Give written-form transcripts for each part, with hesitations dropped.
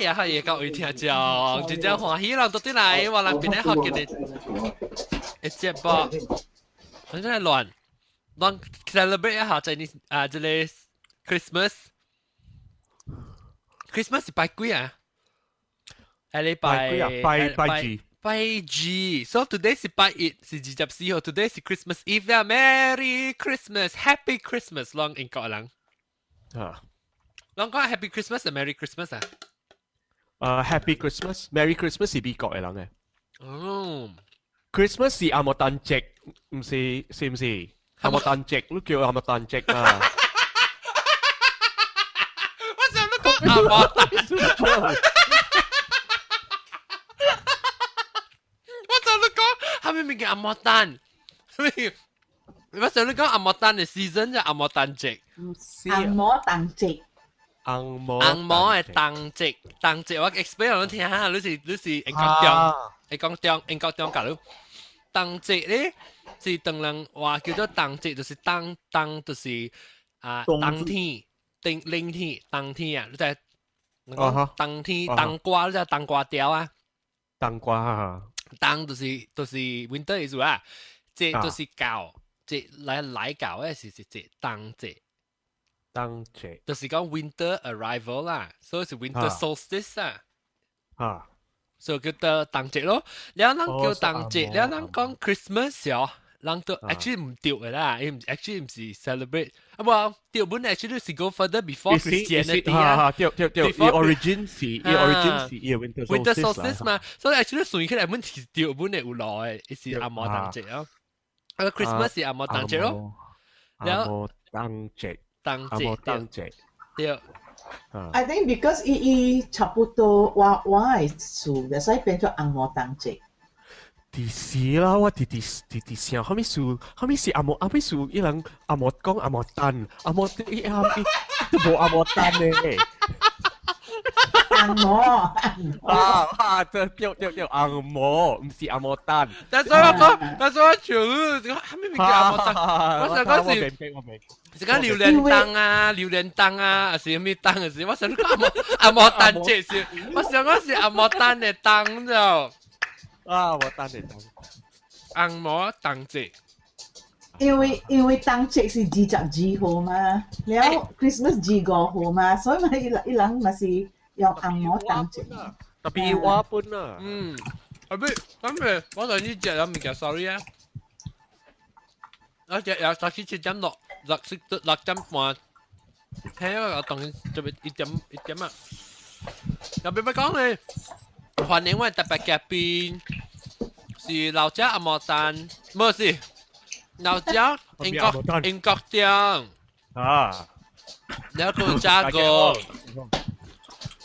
呀，係各位聽眾，真正歡喜啦！到底來我人邊咧學嘅嘅節目，真係亂亂 celebrate 一下就係啊，這個 Christmas。Christmas 是拜幾啊？下禮拜拜幾啊？拜拜二。拜二，so today 是拜一，是24號。Today 是 Christmas Eve 啦，Merry Christmas，Happy Christmas，攏英國人。啊。攏講 Happy Christmas 定 Merry Christmas 啊？Happy Christmas，Merry Christmas 是美國嘅人嘅。哦。 Christmas 是紅毛丹節，唔是，是唔是？紅毛丹節，你叫紅毛丹節啊？我想你講紅毛丹。我想你講係咪物件紅毛丹？係咪？我想你講紅毛丹嘅 season 就紅毛丹節。紅毛丹節。紅毛紅毛嘅冬節，冬節我 explain 你聽下，你是英國中，你講中英國中教你。冬節咧是當人話叫做冬節，就是冬冬就是啊冬天，冬冷天冬天啊，你知冬天冬瓜，你知冬瓜條啊？冬瓜啊！冬就是 winter 意思啊，節就是到節來來到嘅是是節冬節。冬節就是講 winter arrival 啦，所以是 winter solstice 啊。所以叫做冬節咯。了咱叫冬節，了咱講 Christmas 哦，咱都 actually 唔對嘅啦，因 actually 唔是 celebrate，啊無對本 actually 是 go further before Christianity 啊。對對對，伊 origin 是伊 origin 是伊 winter winter solstice 嘛，所以 actually 算起來本是對本嘅有路嘅，伊是紅毛冬節哦。啊 Christmas 是紅毛冬節咯。了紅毛冬節。冬節，冬節，對。 I think because 伊伊差不多我係數，所以變做紅毛冬節。第時啦，我直直直直想，後尾數，後尾是紅毛，後尾數，伊人紅毛講紅毛丹，紅毛伊伊都無紅毛丹咧。紅毛，啊啊！對對對對，紅毛，唔是紅毛丹。但是我講，但是我笑，後尾咪叫紅毛丹，我想講是。是講榴蓮燈啊，榴蓮燈啊，還是咩燈啊？是我想講紅毛丹節是，我想講是紅毛丹的燈就。啊，紅毛丹的燈。紅毛燈節。因為冬節是22號嘛，了 Christmas 25號嘛，所以嘛伊伊人嘛是用紅毛冬節。特別我本啊。嗯，後尾咁咪我上次食咗物件，sorry 啊。我食又頭先7點6，6點半，聽我當就係一點一點啊。又別別講咧，歡迎我特別嘉賓是老姐紅毛丹，冇事。老姐英國中啊，了個加個，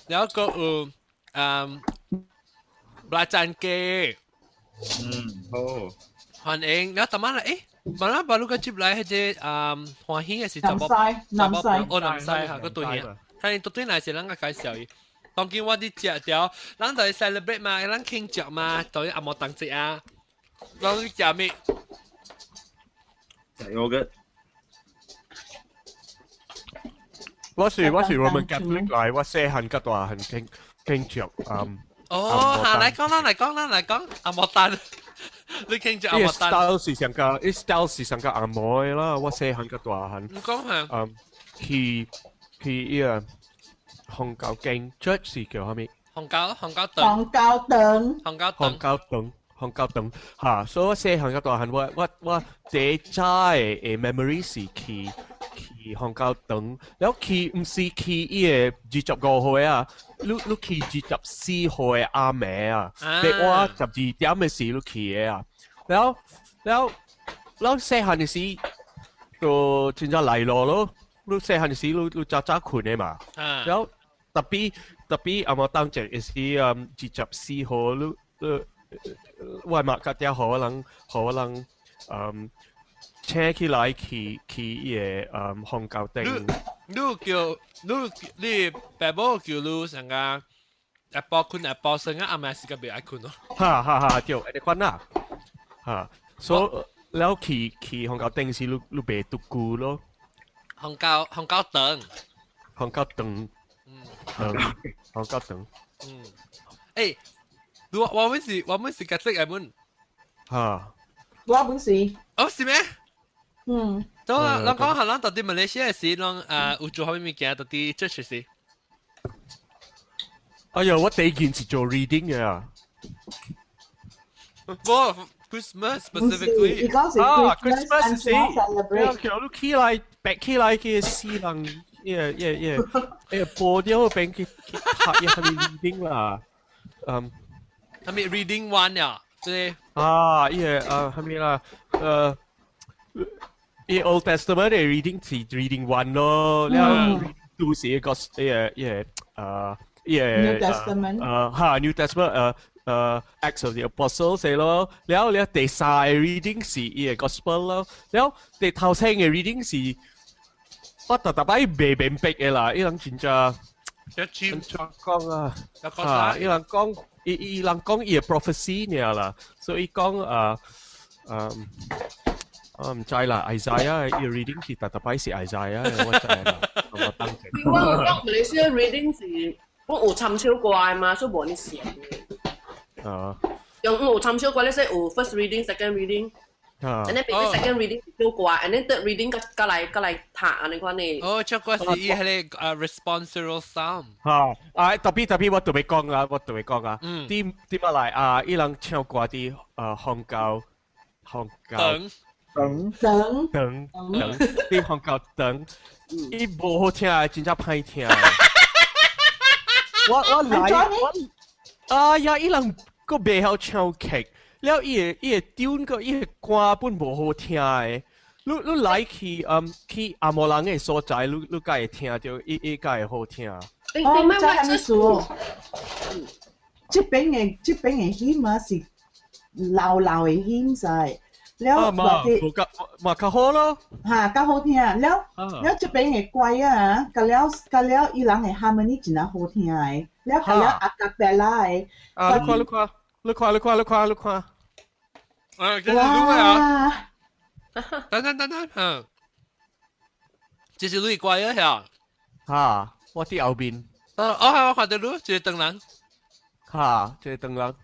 了個有布拉贊機，嗯好，歡迎，了頭晚來，誒，本來把路個接來迄個歡喜嘅是南西南西，哦南西嚇，個對面，睇你對對來是咱個介紹伊。當今我佇食條，咱就 celebrate 嘛，咱慶祝嘛，就紅毛冬節啊，咱去食咩？食 yogurt。我是我們 Catholic 來，我細漢較大漢慶慶祝。哦，嚇來講啦，來講啦，來講紅毛丹，你慶祝紅毛丹。 style 是上個，伊 style 是上個紅毛的啦。我細漢較大漢。你講下。去伊個紅教經 church 是叫啥物？紅教紅教堂。紅教堂。紅教堂。紅教堂。紅教堂嚇，所以我細漢較大漢，我第早的 memory 是去紅教堂，了去毋是去伊個25號的啊，你去24號的暗暝啊，第我12點的時你去的啊，了了了細漢的時就真正來咯咯，你細漢的時你早早睏的嘛，了特別特別紅毛丹節的時24號你。我媽甲嗲予我人，予我人，請起來去伊個紅教頂。你叫你你爸母叫你上個下晡睏下晡生啊，暗暝時間袂愛睏咯。哈哈哈，對，按呢款啦。哈，所以了去紅教頂時，你袂獨孤咯。紅教紅教堂。紅教堂。嗯。長，紅膠長。嗯，誒，我們是格式係本，嚇，我本是，哦是咩？嗯。都咱講下，咱到底馬來西亞時，咱有做啥物物件？到底這是？哎呀，我第一件是做 reading 嘅啊。不，Christmas specifically。啊，Christmas 是，叫你起來，白起來去死人，耶，播掉邊去去讀一下 reading 啦，嗯，係咪 reading one 呀？對。啊，耶，啊，係咪啦？伊 Old Testament 嘅 reading 是 reading one 咯，然後都是一個耶耶耶 New Testament 哈 New Testament Acts of the Apostles 咯，然後咧第三個 reading 是伊個 Gospel 咯，然後第頭先嘅 reading 是我特特擺未明白嘅啦，伊人真正一真講啊，啊，伊人講伊人講伊個 prophecy 爾啦，所以講啊嗯。我唔知啦，Isaiah 伊 reading 是特特擺是 Isaiah，我知啦，我當真。我講馬來西亞 reading 是我有參照過嘛，所以無你想。啊。用有參照過，你說有 first reading、second reading。啊。 And then second reading 唱歌，and then third reading 佮來讀按呢款的。哦，唱歌是伊彼個responsorial psalm。嚇！啊，特別特別，我特別講啊，我特別講啊。嗯。啲啲馬來啊，伊人唱歌啲紅膠紅膠。等等等等，啲紅膠燈，伊無好聽，真正歹聽。我來我，啊呀！伊人閣袂曉唱曲，了伊個調個伊個歌本無好聽的。你來去紅毛人的所在，你才會聽著，伊才會好聽。哦，你知啥物事哦？這邊的 hymn 啊是老老的 hymn 在。了嘛，無較嘛較好咯。嚇，較好聽。了了，這邊的歌啊，甲了甲了，伊人的 harmony 真正好聽的。了甲了 a cappella 的。啊，你看你看，你看你看你看你看。啊，這是錄啊！等等等等，嗯，這是你歌啊，嚇？嚇，我佇後面。哦，哦，我看到你，這個長人。嚇，這個長人。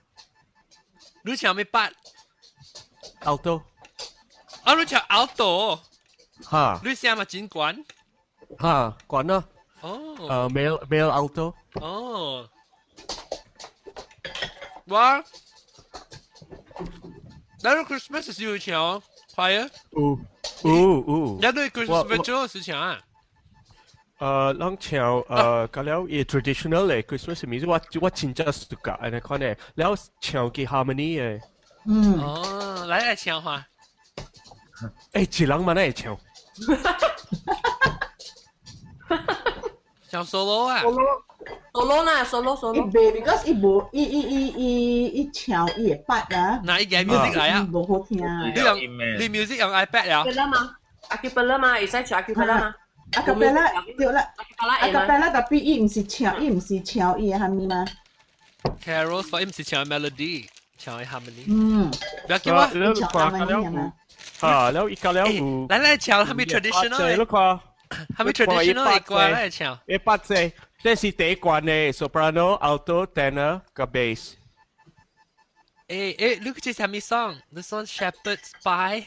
你唱咩 part？ Alto。啊，你唱 alto。嚇。你聲嘛真懸。嚇，懸啊。哦。male alto。哦。我，那個 Christmas 是有唱 choir？有有有。那對 Christmas 做是唱啊？咱唱甲了伊 traditional 的 Christmas music，我真正 suka 按呢款的，了唱佢 harmony 的。嗯。哦，來來唱下。欸，一人嘛，哪會唱？唱 solo 啊？solo 啦，solo solo。伊袂，because 伊無，伊伊伊伊伊唱伊會捌啊。那伊嘅 music 來啊？無好聽。你用你 music 用 iPad 啊？對啦嘛，a cappella 嘛，會使唱 a cappella 嘛？ A cappella 對啦，a cappella 特別伊毋是唱，伊毋是唱伊的蝦米嗎？Carols，伊毋是唱 melody，唱 harmony。嗯。不要緊我，唱 harmony 嘛。啊，了伊甲了有。來來唱蝦米 traditional 你看，蝦米 traditional 的歌來唱。一八隻，這是第一關的 soprano、alto、tenor 佮 bass。欸欸，你這是蝦米 song？你說 Shepherd's Pie？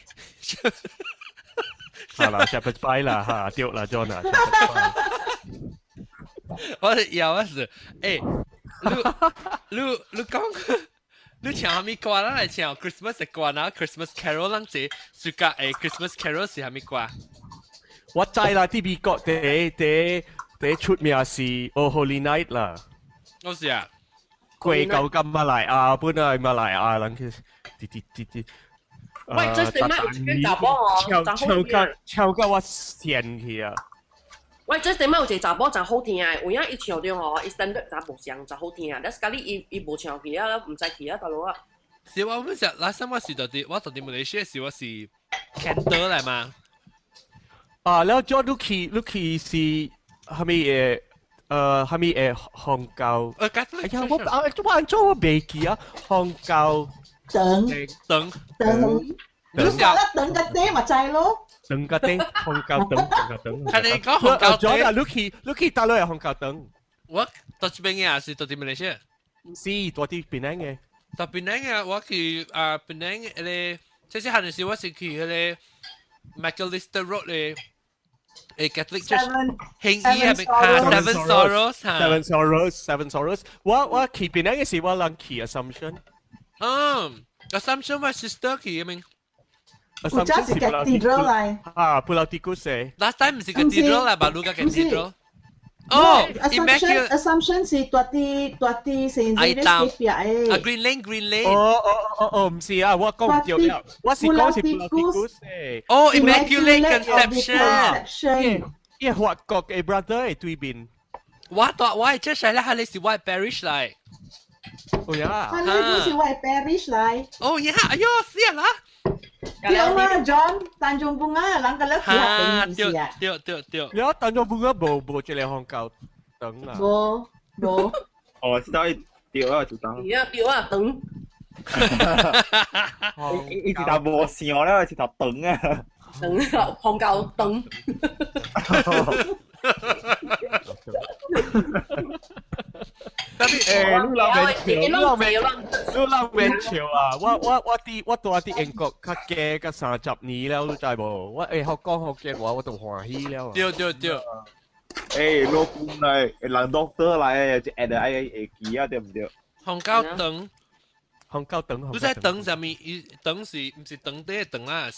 好啦，Shepherd's Pie 啦，哈，對啦，John 啊。我有啊是，欸，你講。你唱蝦米歌？咱來唱 Christmas 的歌啦，Christmas Carol 咱這暑假誒 Christmas Carol 是蝦米歌？我知啦，佇美國第一出名是 Oh Holy Night 啦。我是啊。過到咁馬來亞，本來馬來亞人去，滴滴滴滴。喂，這是乜有一個查某哦，唱唱到唱到我仙去啊！喂，這是乜有一個查某真好聽的，有影伊唱著吼，伊 standard 真無相，真好聽啊！但是咖喱伊無唱去啊，毋知去啊，大佬啊。是我們是，last time 我是到佇我到佇馬來西亞時，我是 cantor 來嘛。啊，了 John 你去是蝦米的？蝦米的紅膠？哎呀，我啊，我按怎我袂記啊？紅膠等等等，你講啦，等個底嘛知咯。等個底，紅膠等，紅膠等。看你講紅膠燈。啊，你去你去佗落紅膠燈？我到這邊嘅是到佇馬來西亞？是住佇檳城嘅。到檳城嘅，我去啊檳城迄個，這細漢時我是去彼個 Macalister Road 咧，Catholic Church 興醫係咪？哈 Seven Sorrows ，Seven Sorrows，Seven Sorrows。我去檳城嘅時，我人去 Assumption。嗯，Assumption 我 sister 去嘅咩？有只是 cathedral 來。啊，Pulau Tikus 嘅。 Last time 唔是 cathedral 啦，巴魯加 cathedral。哦，Assumption Assumption 是住佇住佇聖彼得隔壁的。啊，Green Lane Green Lane。哦哦哦哦，唔是啊，我講唔對了，我是講是 Pulau Tikus 嘅。哦，Immaculate Conception。伊法國嘅 brother 嘅對面。我住我係這時咧，係你是我 parish 來。哦呀。係你是我 parish 來。哦呀，哎喲，死啦！對嘛，John， Tanjung Bunga，人個咧去下邊是啊。對對對。了 Tanjung Bunga 無無這個方教堂啦。無無。哦，知道對啊，就當。對啊對啊，長。一一頭無想咧，一頭長啊。長，方教長。特別欸，你老免笑，你老免，你老免笑啊！我住佇英國較加較30年了，你知無？我會曉講福建話，我都歡喜了。對對對。欸，老公來，人 doctor 來，就會愛會記啊，對毋對？紅膠腸，紅膠腸，你知腸啥物？伊腸是毋是腸底的腸啊？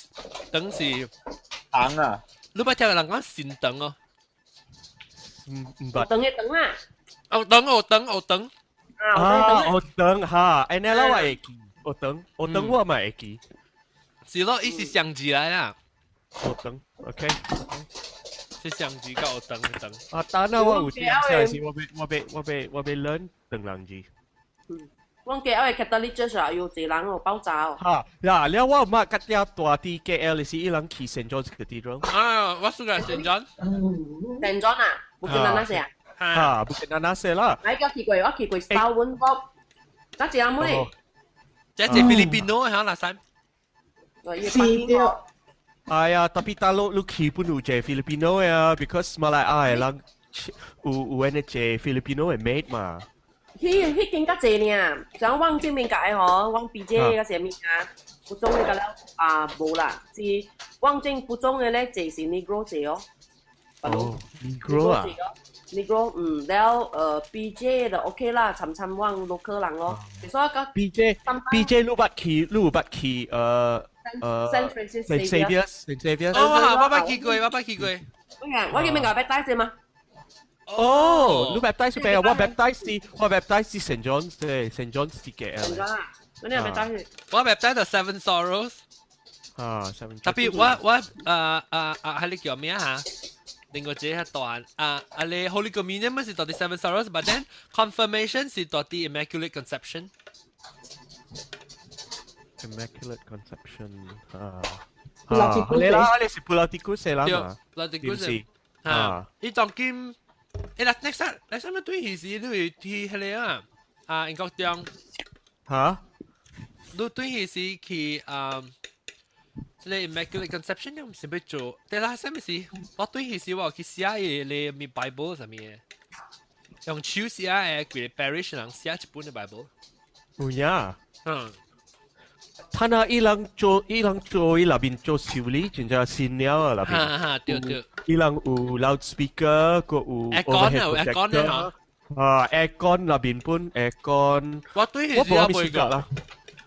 腸是腸啊！你捌聽人講新腸哦？毋毋捌。腸的腸啊！哦，腸哦腸哦腸。啊，學腸哈，按呢啦我會記，學腸學腸我嘛會記。是咯，伊是雙字來啦。學腸，OK。是雙字佮學腸的腸。啊，等下我有時時我欲我欲我欲我欲 learn 唐人字。阮家的 Catholic Church 啊，有濟人哦爆炸哦。哈，嗱，了我媽甲啲大佇 KL 的時，伊人去 Saint John's Cathedral。啊，我暑假 Saint John。 Saint John 啊，Bukit Nanas 啊。哈，Bukit Nanas 啦。我去過，我去過沙溫國，嗰一阿妹。這是菲律賓喏，嚇那三。是對。哎呀，tapi 大陸你去本有一個 Filipino 啊，because 馬來亞的人有有按呢一個 Filipino 的 maid 嘛。彼彼間較濟爾，像阮這邊界吼，阮 PJ 甲啥物啊，蒲種的甲了啊無啦，是阮這蒲種的咧濟是 Negro 濟哦。哦，Negro 啊。 Negro 嗯，了PJ 就 OK 啦，參參阮 local 人咯。所以講 PJ PJ 你捌去，你有捌去Saint Francis Saint Xavier，Saint Xavier。哦，我捌去過，我捌去過。我我叫咩𠢕 baptize 嘛？哦，你 baptize 咩？我 baptize 是，我 baptize 是 Saint John's 嘅，Saint John's 是嘅。 Saint John 啊，我你係 baptize？我 baptize 到 Seven Sorrows。啊，Seven。 Tapi 我我啊啊啊，係你叫咩啊？另外一個大啊啊，你 Holy Communion 咪是到佇 Seven Sorrows，but then confirmation 是到佇 Immaculate Conception。 Immaculate Conception 啊。啊，你啦，你是 Pulau Tikus 啦嘛？ Pulau Tikus 啊，伊當今。欸，嗱，next time，next time 對彼時你會去彼個啊？啊，英國中。嚇？你對彼時去啊？這個 Immaculate Conception 你毋是欲做？對啦，啥物事？我對彼時我有去寫伊個物 Bible 啥物的，用手寫的，規个 parish 人寫一本的 Bible。有影？嗯。他那伊人做，伊人做伊內面做修理，真正新了啊內面。哈哈，對對。伊人有 loudspeaker，閣有 aircon 啊，有 aircon 啊。啊，aircon 內面本 aircon。我對我無啥物 suka 啦，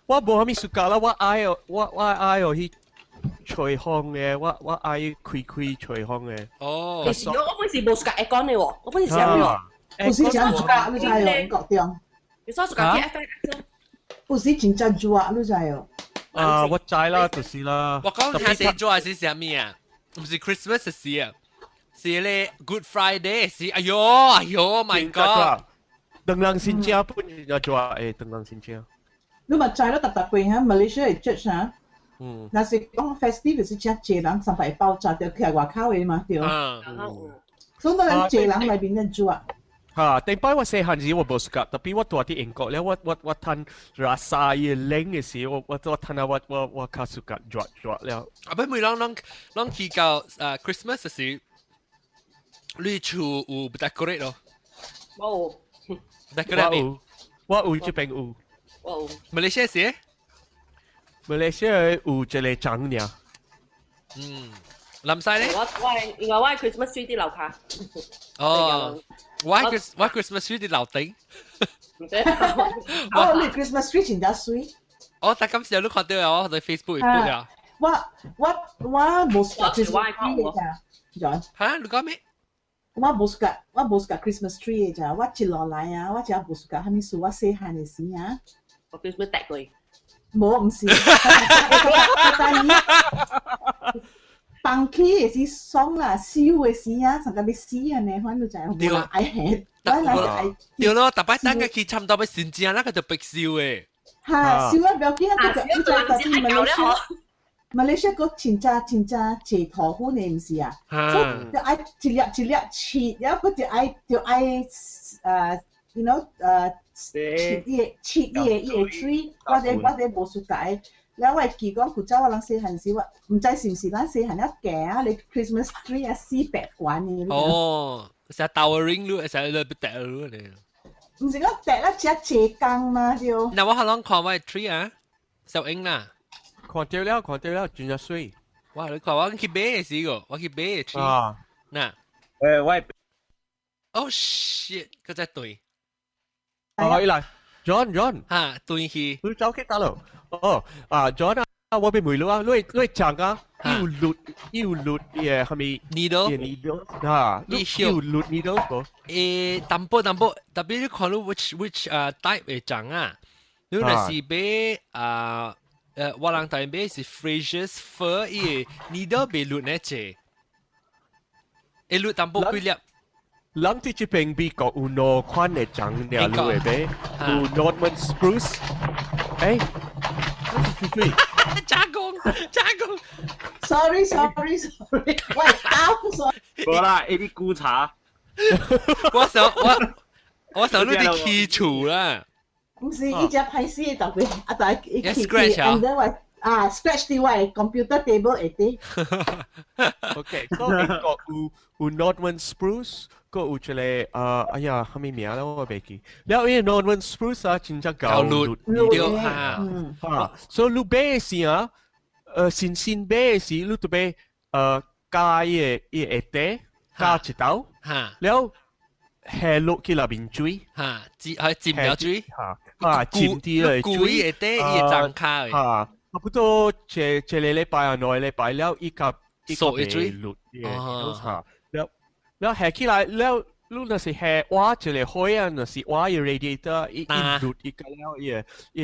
我無啥物 suka 啦，我愛哦，我我愛哦去吹風的，我我愛開開吹風的。哦。其實我本是無 suka aircon 的喎，我本是啥物？有時真熱，你知哦？英國中。有時 suka 去 F 有時真正熱，你知哦？啊，我知啦，就是啦。我講聽這熱是啥物啊？毋是 Christmas 時啊，是咧 Good Friday 時。哎喲，哎喲，My God！當人先正本就熱，誒，當人先正。你嘛知咯，逐逐過哈，Malaysia 的 church 哈，嗯，若是講 festive 是真濟人，三擺爆炸著起來外口的嘛，對。所以咱濟人內面咧熱。哈，頂擺我細漢時我無 suka，tapi 我住佇英國了，我我我趁 rasa 伊冷的時，我我我趁啊我我我較 suka 熱熱了。啊，不每攏攏攏去到啊 Christmas 時，你厝有 decorate 咯？冇。 Decorate 有，我有這邊有。我有。馬來西亞是？馬來西亞有一個樟爾。嗯，林西咧？我因為我 Christmas tree 佇樓跤。哦，我 Christmas tree 佇樓頂。唔知。哦，你 Christmas tree 真正媠。哦，但今時你看到啊，我喺 Facebook 會啊。我無 suka Christmas tree 嘅咋，John。嚇？你講咩？我無 suka Christmas tree 嘅咋，我一路來啊，我真無 suka 啥物事，我細漢嘅時啊。我 Christmas 掟過。無，毋是。但係放起的時爽啦，燒的時啊，上個欲死按呢，反正就係無人愛下，我人就愛。對咯，逐擺等個去差毋多欲新正，那個就白燒的。哈，燒啊不要緊啊，佢就佢就特別馬來西亞，馬來西亞閣真正真正濟塗粉的，毋是啊？所以就愛一粒一粒切，然後閣就愛切伊個 tree，我這無 suka。了我會記講，古早我人細漢時，我毋知是毋是咱細漢了行啊，你 Christmas tree 啊400懸的。哦，成 towering 路，成日被掟路呢。毋是講掟啦，只濟工嘛對。那我可能看我的 tree 啊，小英啦。看到了，看到了，真正媠。哇！你看我去買的時個，我去買的 tree。啊。嗱。誒，我。 Oh shit！閣再對。哦，伊來，John John。哈，對去。你走去佗落？哦，啊，John 啊，我欲問你啊，你講啊，有綠有綠嘅係咪？Needle。 Needle 啊，有綠 needle 無？誒，淡薄淡薄，特別你看你 which type 的樟啊，你若是買啊我人台買是 Fraser's fir，伊個 needle 袂綠呢濟，會綠淡薄幾粒。人佇這邊美國有兩款的樟爾，你會買？有 Norman Spruce，誒，對。加工加工，sorry sorry sorry，喂，啱 sorry。無啦，伊啲古茶。我想你佇起厝啦。毋是，伊只歹勢的特別，啊，但係伊起 scratch 啊，and then 我啊 scratch 佇我的 computer table 下底。 OK，所以美國有 Norman Spruce，閣有一個啊，哎呀，啥物名咧我袂記。了伊 Norman Spruce 啊，真正夠綠對哈，哈，所以你買時啊，新鮮買時，你著欲加伊個下底，加一刀，了下落去內面水，哈，浸係浸了水，哈，啊，浸佇個水下底伊會長跤的，哈，差不多一個禮拜啊，兩個禮拜了，伊較索的水，綠嘅，哈，了了下起來了，你若是下挖一個火啊，若是挖伊 radiator，伊伊綠伊個了，伊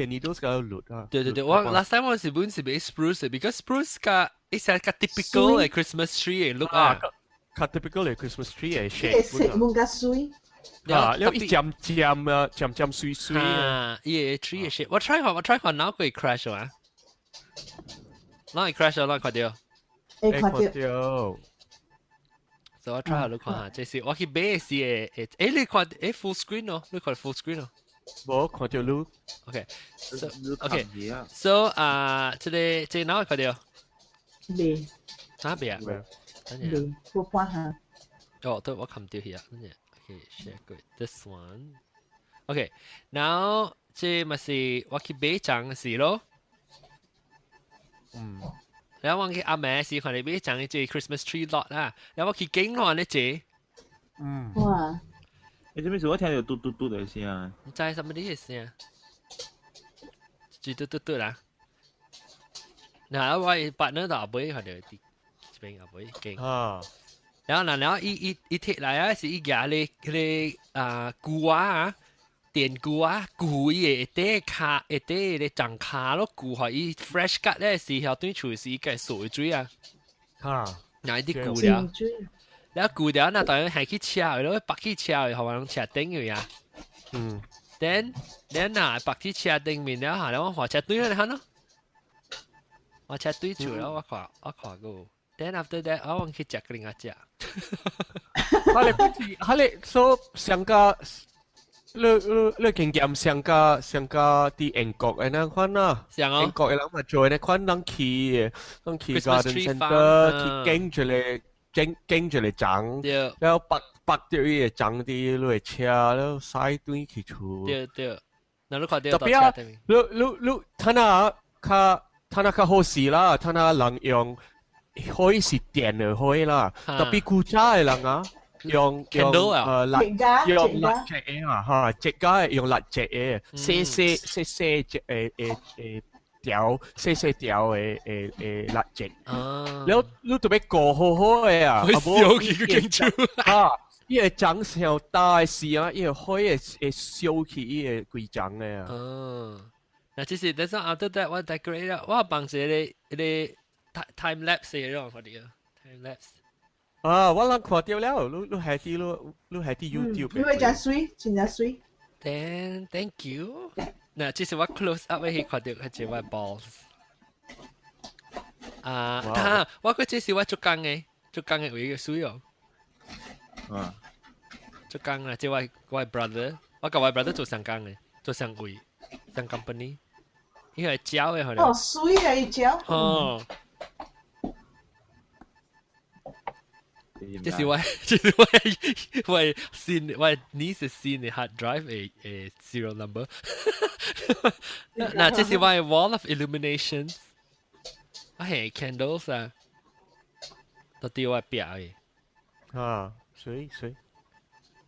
個 needles 個綠啊。對對對，我 last time 我是本是買 spruce，because spruce 較伊是較 typical 的 Christmas tree 的 look 啊，較 typical 的 Christmas tree 的 shape。伊個色滿較媠。啊，了伊漸漸啊，漸漸媠媠啊，伊個 tree 的 shape，我 try 看，我 try 看，哪會 crash 啊？哪會 crash 啊？哪看到？會看到。所以我 try 下你看下，這是我去買時會會，誒你看誒 full screen 哦，你看 full screen 哦。無看到你。 OK，so OK，so 啊，這個哪會看到？未。哪邊啊？未，我看下。哦，對，我看唔到去啊，等陣。Okay, share good. This one. Okay, now 這嘛是我去買樟時咯。嗯。然後我去阿妹時看你買樟這 Christmas tree lot 啦，然後我去景看呢這。嗯。哇！你這邊是我聽到嘟嘟嘟的聲。你知什麼的聲？就嘟嘟嘟啦。嗱，我 partner 就阿妹看到佇這邊阿妹景。啊。然後嗱，然後伊伊伊摕來啊，是伊舉咧彼個啊龜啊，電龜啊，龜伊個下底跤下底咧樟跤咯，龜予伊 fresh cut 咧時候對厝時伊個水水啊，哈，嗱伊啲龜了，了龜了，那當然係去車咯，縛去車的，予人車頂去啊。Then 嗱，縛去車頂面了，下了我換車對了，咯，我車對厝了，我看過。Then after that，我往去食另外食。哈你不是，哈你所上個，你經驗上個佇英國的那款啊，英國的人嘛做的那款，人去 garden center 去揀一個整經一個欉，了縛縛著伊個欉佇你的車，了駛轉去厝。對對，那你看著特別啊，你你你，睇下較睇下較好勢啦，睇下人用火是電的火啦，特別古早的人啊，用用蠟用蠟燭的啊，哈，這個用蠟燭的，細細細細隻誒誒誒條細細條的誒誒蠟燭，了你特別顧好好的啊，會燒起個建築啊，伊會長上大的時啊，伊個火會會燒起伊個規層的啊。哦，嗱，這是等陣 after that 我 decorate 啦，我放一個一個 time lapse 嘅種，我哋 time lapse。啊，我人看著了，你你係佇你你係佇 YouTube。因為真媠，真正媠。 Then thank you。嗱，這是我 close up 去看著彼個 balls。啊，哈，我覺這是我做工的，做工的位個媠哦。啊，做工啦，這我我 brother，我佮我 brother 做相共的，做相位，相 company。伊係教的，可能。哦，媠啊，伊教。哦。這是我，這是我，我新，我 niece 新的 hard drive 的的 serial number。嗱，這是我的 wall of illuminations。我係 candles 啊，都佇我壁的。啊，媠媠。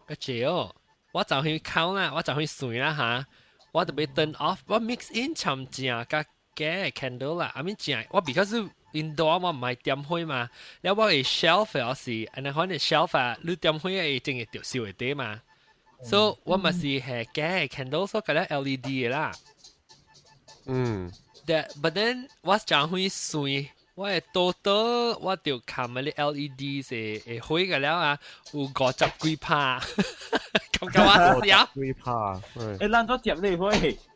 個這哦，我就去 count 啦，我就去算啦嚇，我特別 turn off，我 mix in 摻正佮假的 candle 啦，I mean 正，我 because indoor 我毋愛點火嘛，了我的 shelf 也是，按呢款的 shelf 啊，你點火會淨會著燒會地嘛，所以我嘛是係假的 candle，所以佮了 LED 的啦。That but then 我真會算，我的 total 我著看嗰啲 LED 是會火個了啊，有五十幾拍，感覺我笑。幾拍？欸，咱做接你火。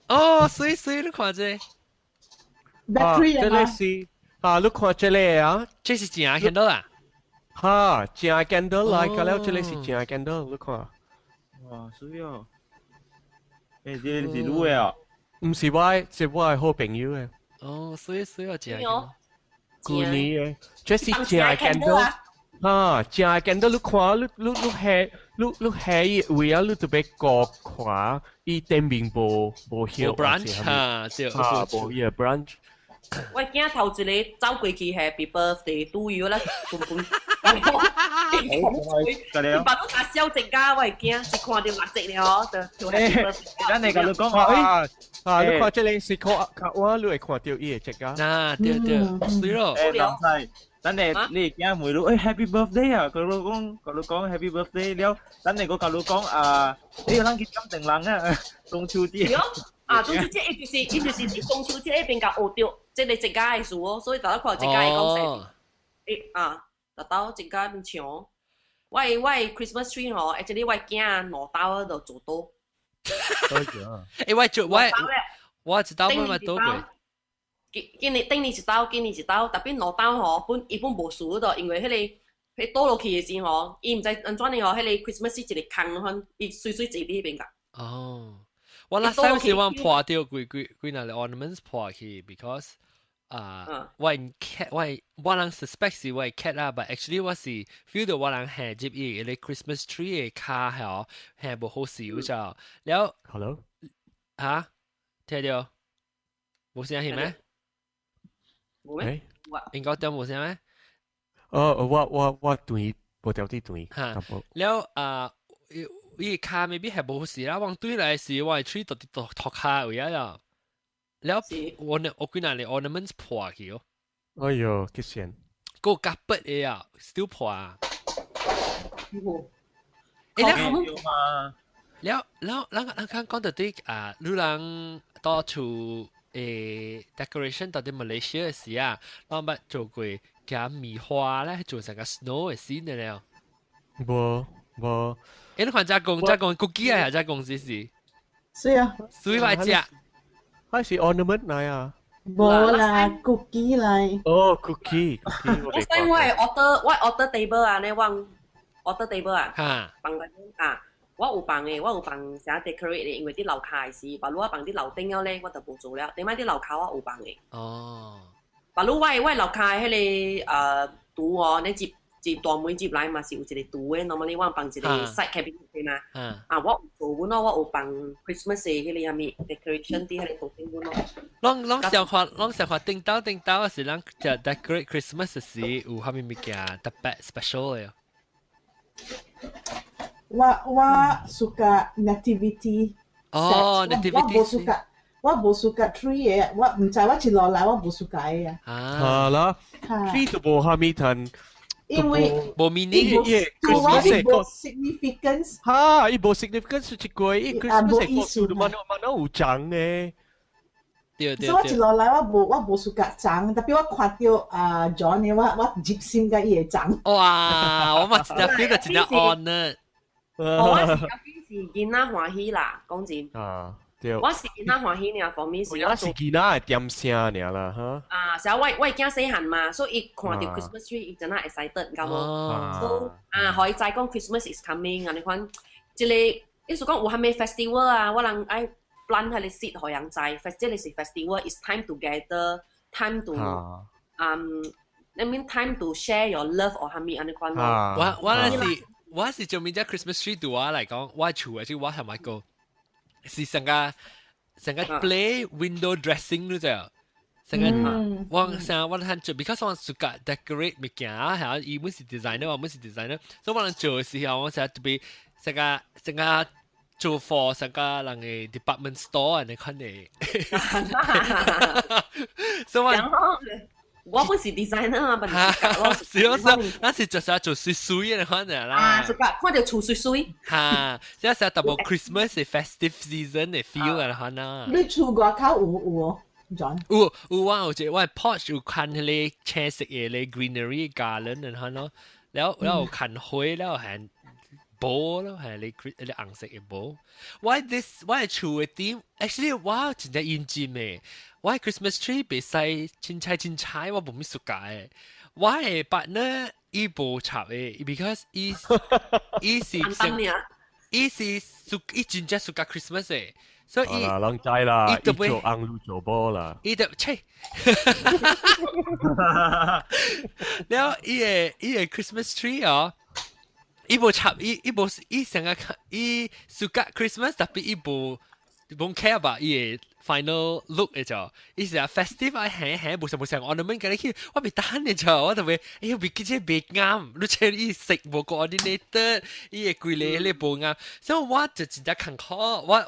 哦，媠媠，你看這。啊，這個是啊，你看這個啊，這是正 candle 啊？哈，正 candle 來，個了這個是正 candle，你看。哇，媠哦！欸，這個是你的啊？毋是我的，是我的好朋友的。哦，媠媠啊，正。舊年的，這是正 candle。啊，正 candle 你看，你你你下，你你下伊位啊，你特別高看，伊頂面無無葉 branch 哈，對，啊，無伊個 branch。我驚頭一个走過去 Happy birthday to you 啦，根本。你把都打小隻家，我會驚，一看著蠟燭了哦，就 Happy birthday。咱嚟共你講啊，啊，你看這个是看，看我你會看著伊個這個。啊，對對，媠咯。欸，老細，等你你驚問你，欸 Happy birthday 啊！佮你講，佮你講 Happy birthday 了，等你閣共你講啊，你有人去點燈籠啊，中秋節。啊，中秋節伊就是伊就是佇中秋節彼邊共學著這个這家的事哦，所以逐日看這家會講啥。欸啊，逐晝這家邊唱。我的我的 Christmas tree 吼，actually 我的囝兩兜就做倒。欸，我做我我一兜嘛倒過。今今年頂年一兜，今年一兜，特別兩兜吼，本伊本無輸的，因為彼个彼倒落去的時吼，伊毋知按怎呢吼，彼个 Christmas tree 一個空款，伊媠媠坐佇彼邊共。哦，我 last time 是我破掉幾幾幾若個 ornaments 破去，because 啊，我 cat 我我人 suspect 是我 cat 啦，but actually 我是 feel 到我人下入伊個 Christmas tree 的跤吼，下無好勢就了。 Hello，嚇，聽著無聲係咩？無咩？應該點無聲咩？哦，我我我斷無條啲斷。嚇，了啊，伊跤 maybe 係無好勢啦，往對來時我 tree 都佇塗跤位啊了。了我呢，我幾若個 ornaments 破去哦。哎喲，幾線。個夾筆的啊，still 破啊。欸，了了了，咱咱講到底啊，你人到處誒 decoration 到底馬來西亞時啊，咱捌做過夾米花咧，做成個 snow 的 scene 的了。無無。欸，你看這講這講 cookie 啊，這講是是。是啊。媠來食。還是 ornament 來啊？無啦，cookie 來。哦，cookie，我使我會 order 我 order table 啊，你往 order table 啊，放緊啊，我有放的，我有放啥 decorate 的，因為佇樓跤的時，把如我放佇樓頂了咧，我就無做了。頂擺佇樓跤我有放的。哦。把如我的我樓跤彼個圖哦，你接一大門入來嘛是有一個櫥的，normally 我放一個 side cabinet 嘛。啊，我有做阮咯，我有放 Christmas 的彼個啥物 decoration 佇彼個櫥頂阮咯。攏攏想法，攏想法頂到頂到是咱就 decorate Christmas 時有啥物物件特別 special 的？我 suka nativity。哦，nativity。我無 suka，我無 suka tree 的，我毋知我一路來我無 suka 的啊。啊啦，tree 就無啥物趁。因為無 meaning，伊無 significance。哈，伊無 significance 是一個，伊 Christmas 係故事，嘛嘛有講呢。對對。所以我一路來我無 suka 裝，特別我看著啊 John 的，我入心佮伊會裝。哇！我嘛真正 feel 到真正 honored。我是是囡仔歡喜啦，講真。啊，對。我是囡仔歡喜爾，方面是。我是囡仔會點聲爾啦，哈。啊，是啊，我囝細漢嘛，所以伊看著 Christmas tree，伊真係 excited，知無？所以啊，予伊知講 Christmas is coming 啊，你看，這個意思講有啥物 festival 啊，我人愛 plant 彼個 seed 予人知，這個是 festival，is time to gather，time to I mean time to share your love 或啥物按呢款咯。我是做面只 Christmas tree 對我嚟講，我厝嘅即我係咪個是成個成個 play window dressing 咯就。成個我成我睇做，because 我 suka decorate 物件啊，係伊本是 designer，我本是 designer，所以我能做嘅時候，我成日特別成個成個做貨成個人嘅 department store 你看你。所以我。我本是 designer 啊，本是是啊是啊，那是就是做水水嘅可能啦。啊，suka 看著厝水水。哈，這是特別 Christmas 嘅 festive season 嘅 feel 啊，可能。你厝外口有有 John？有有我有一我 porch 有看彼個青色嘅咧 greenery garden 然後咯，然後然後看花，然後係波咯，係你你紅色嘅波。我 this 我厝嘅點，actually 我真正認真嘅。我 Christmas tree 袂使凊彩凊彩，我無咩 suka 嘅。我嘅 partner 伊無插嘅，because 伊伊是伊是屬伊真正 suka Christmas 嘅，所以伊人知啦，伊做紅愈做波啦。伊就切，了伊个 Christmas tree 哦，伊無插伊伊無伊成個伊 suka Christmas，特別伊無無 care about 伊个 final look 嘅就，伊是啊 festive 啊嘿嘿，無上無上 ornament 嘅你去，我袂等嘅就，我特別，哎呦，袂記這袂啱，你切伊色無 coordinated，伊個規個咧無啱，所以我就真正坎坷，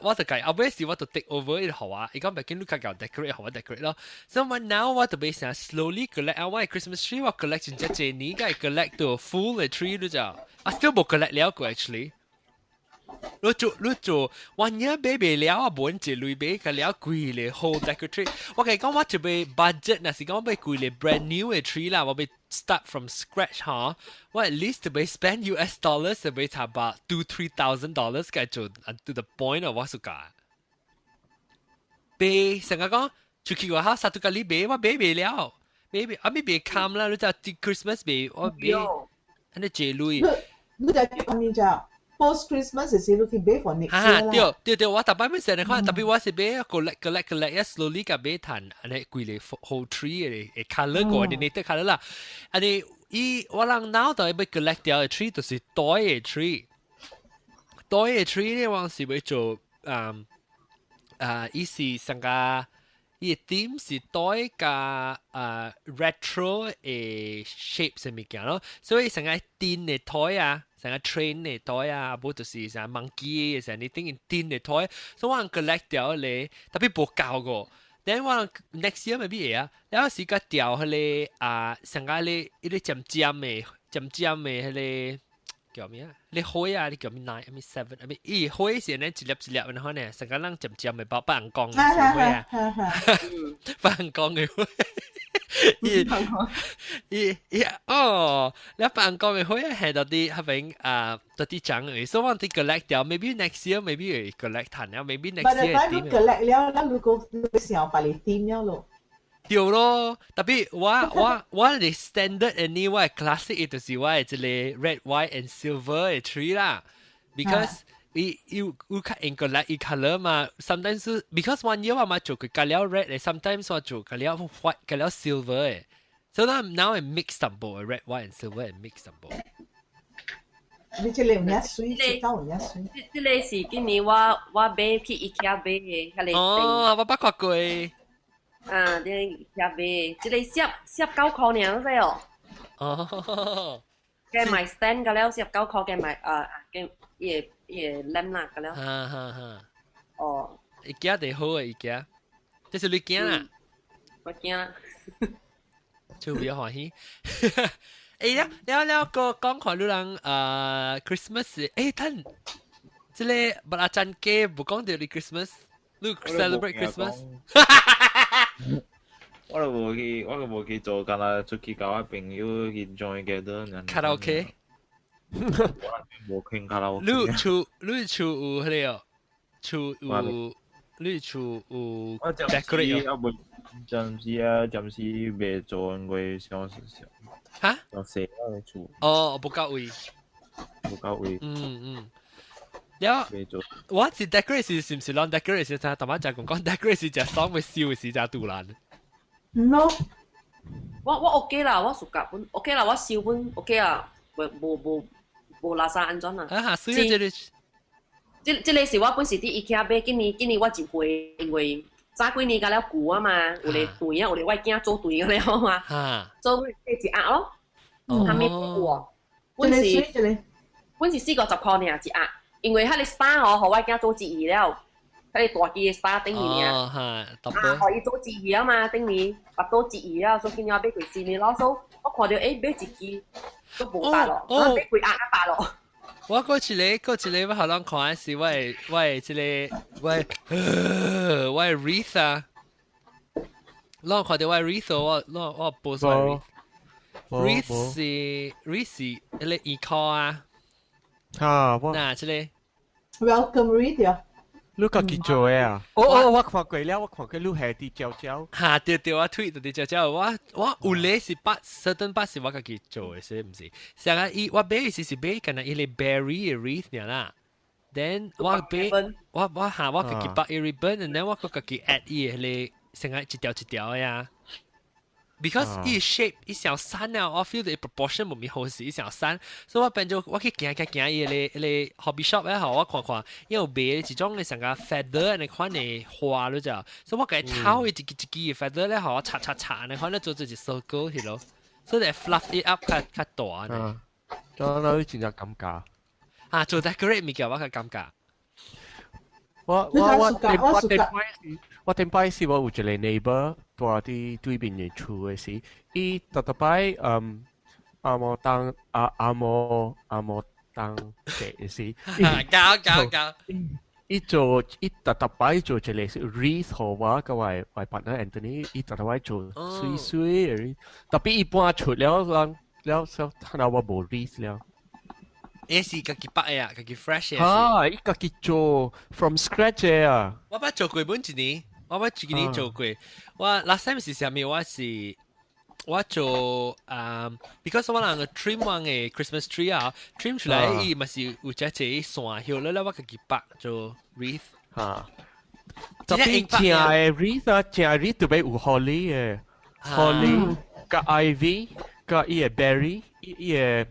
我就計後尾時我就 take over 伊予我，伊講袂緊你較𠢕 decorate 予我 decorate 咯，所以我 now 我特別想 slowly collect 啊，我 Christmas tree 我 collect 真正濟年，該 collect 到 full 嘅 tree 你就，啊 still 無 collect 了過 actually。你做你做，one year 買袂了啊，無一類買個了貴咧，whole decorate。我共你講，我就欲 budget，若是講我欲規个 brand new 的 tree 啦，我欲 start from scratch 哈，我 at least 欲 spend US dollars 欲差不 $2,000-3,000 該做 to the point of 我 suka。買成個講出去外口 satu kali 買，我買袂了，買袂啊咪袂冚啦，你知 Christmas 買我買，按呢這類。你就講咩啫？Post Christmas 是你去買 for next year 啦。對對對，我逐擺咪成日看，特別我是買 collect collect collect，一 slowly 共買趁，按呢規个 whole tree 的 colour coordinated colour 啦。按呢伊我人 now 就欲 collect 掉的 tree 就是袋的 tree，袋的 tree 咧，我是欲做嗯啊，伊是上個伊 theme 是袋佮retro 的 shape 啥物件咯，所以成個電的台啊。成個 train 的台啊，無就是成 monkey 成你頂電的台，所以我 collect 掉咧，特別無夠個。then 我 next year maybe 會啊，了時個掉彼個啊，成個咧一個尖尖的、尖尖的彼個叫咩啊？你花啊？你叫咩 nine？咩 seven？咩？伊花是呢一粒一粒，然後呢，成個人尖尖的包百人講的花啊，百人講的花。伊伊伊哦，你辦公嘅會係到啲係邊啊？到啲獎嘅，所以我哋 collect 掉，maybe next year maybe 會 collect 趁了，maybe next year 點？collect 了，咱如果你想把你點了咯？對咯，特別我嘅 standard anyway classic 就是我嘅這個 red, white and silver 嘅 tree 啦，because 伊有有較應該來伊 color 嘛，sometimes because one year 我嘛做佢加了 red 嘅，sometimes 我做加了 white 加了 silver 嘅。So now I mix 淡薄 red, white and silver and mix 淡薄。你這個有影水，這有影水。這個是今年我買去 IKEA 買的，彼個。哦，我捌看過。啊，這個 IKEA 買，這個49塊爾，知哦。哦。計埋 stand 個了，49塊計埋啊，計伊個 lamp 啦個了。哈哈哈。哦。 IKEA 就好啊，IKEA。這是你囝啦。我囝。就比較歡喜。欸，了了了個講看你人Christmas，欸，等，這個捌阿珍姐無講著你 Christmas，你 celebrate Christmas？我都無去，我都無去做，干焦出去共我朋友去 join together。卡拉 OK？無傾卡拉 OK。你厝有彼個？厝有，你厝有 decorate？暫時啊，暫時未做，因為想想。嚇？想細啊厝。哦，無夠位。無夠位。嗯嗯。了，未做。我是 decorate 是毋是攏 decorate 是啥？淡仔食講講 decorate 是食爽會燒是食肚爛。 No。我 OK 啦，我 suka 本 OK 啦，我燒本 OK 啦，無無無無垃圾按怎啊？啊，所以這個。這個是我本是佇 IKEA 買，今年我一回，因為早幾年甲了舊啊嘛，有咧對啊，有咧我囝做對了嘛，做買一盒咯，啥物有？本是40-50塊爾一盒，因為彼個 star 哦，予我囝做一字了，彼個大支的 star 頂面哦，哈，啊，予伊做一字啊嘛，頂面把做一字了，所以今年我買過新的咯，所以我看著欸買一支都無百咯，我買幾盒一百咯。我過一個，我予人看是我的這個我的 wreath 啊，攏看著我的 wreath，我 post 我 wreath。wreath 是 wreath 是彼個衣靠啊。哈，我嗱，這個 Welcome wreath 啊。你家己做的啊？哦哦，我看過了，我看過你係佇蕉蕉。哈，對對，我推就佇蕉蕉，我有咧是把 certain 把是我家己做的，是毋是？上個伊我買是買敢若伊個 berry 的 wreath 爾啦。Then 我買我哈我家己綁伊 ribbon，and then 我閣家己 add 伊彼個成個一條一條的呀。Because 伊 shape 伊小瘦啊，我 feel 到 proportion 無咪好勢，伊小瘦，所以我變做我去行行行伊个 hobby shop 咧，吼，我看看，伊有賣一種的像個 feather 按呢款的花你知，所以我共伊掏伊一支一支的 feather 咧，吼，我插插插按呢款咧做做一 circle 去咯，所以 fluff it up 較較大呢。咁那你真正尷尬。啊，做 decorate 物件我較尷尬。我頂擺是我有一個 neighbor 住佇對面的厝的時，伊逐逐擺阿摩當阿阿摩阿摩當節的時，搞搞搞！伊做伊逐逐擺做一個是 wreath 予我佮我 partner Anthony，伊逐逐擺做媠媠的 wreath，特別伊搬出了人了，所以我無 wreath 了。伊是家己綁的啊，家己 fresh 的。啊，伊家己做 from scratch 的啊。我捌做過本一年，我捌一年做過。我 last time 是啥物？我是我做啊，because 我人個 trim 我的 Christmas tree 啊，trim 出來伊嘛是有隻隻線葉了了，我家己綁做 wreath。哈。特別正的 wreath 啊，正 wreath 特別有 holly 的，holly 佮 ivy 佮伊的 berry，伊的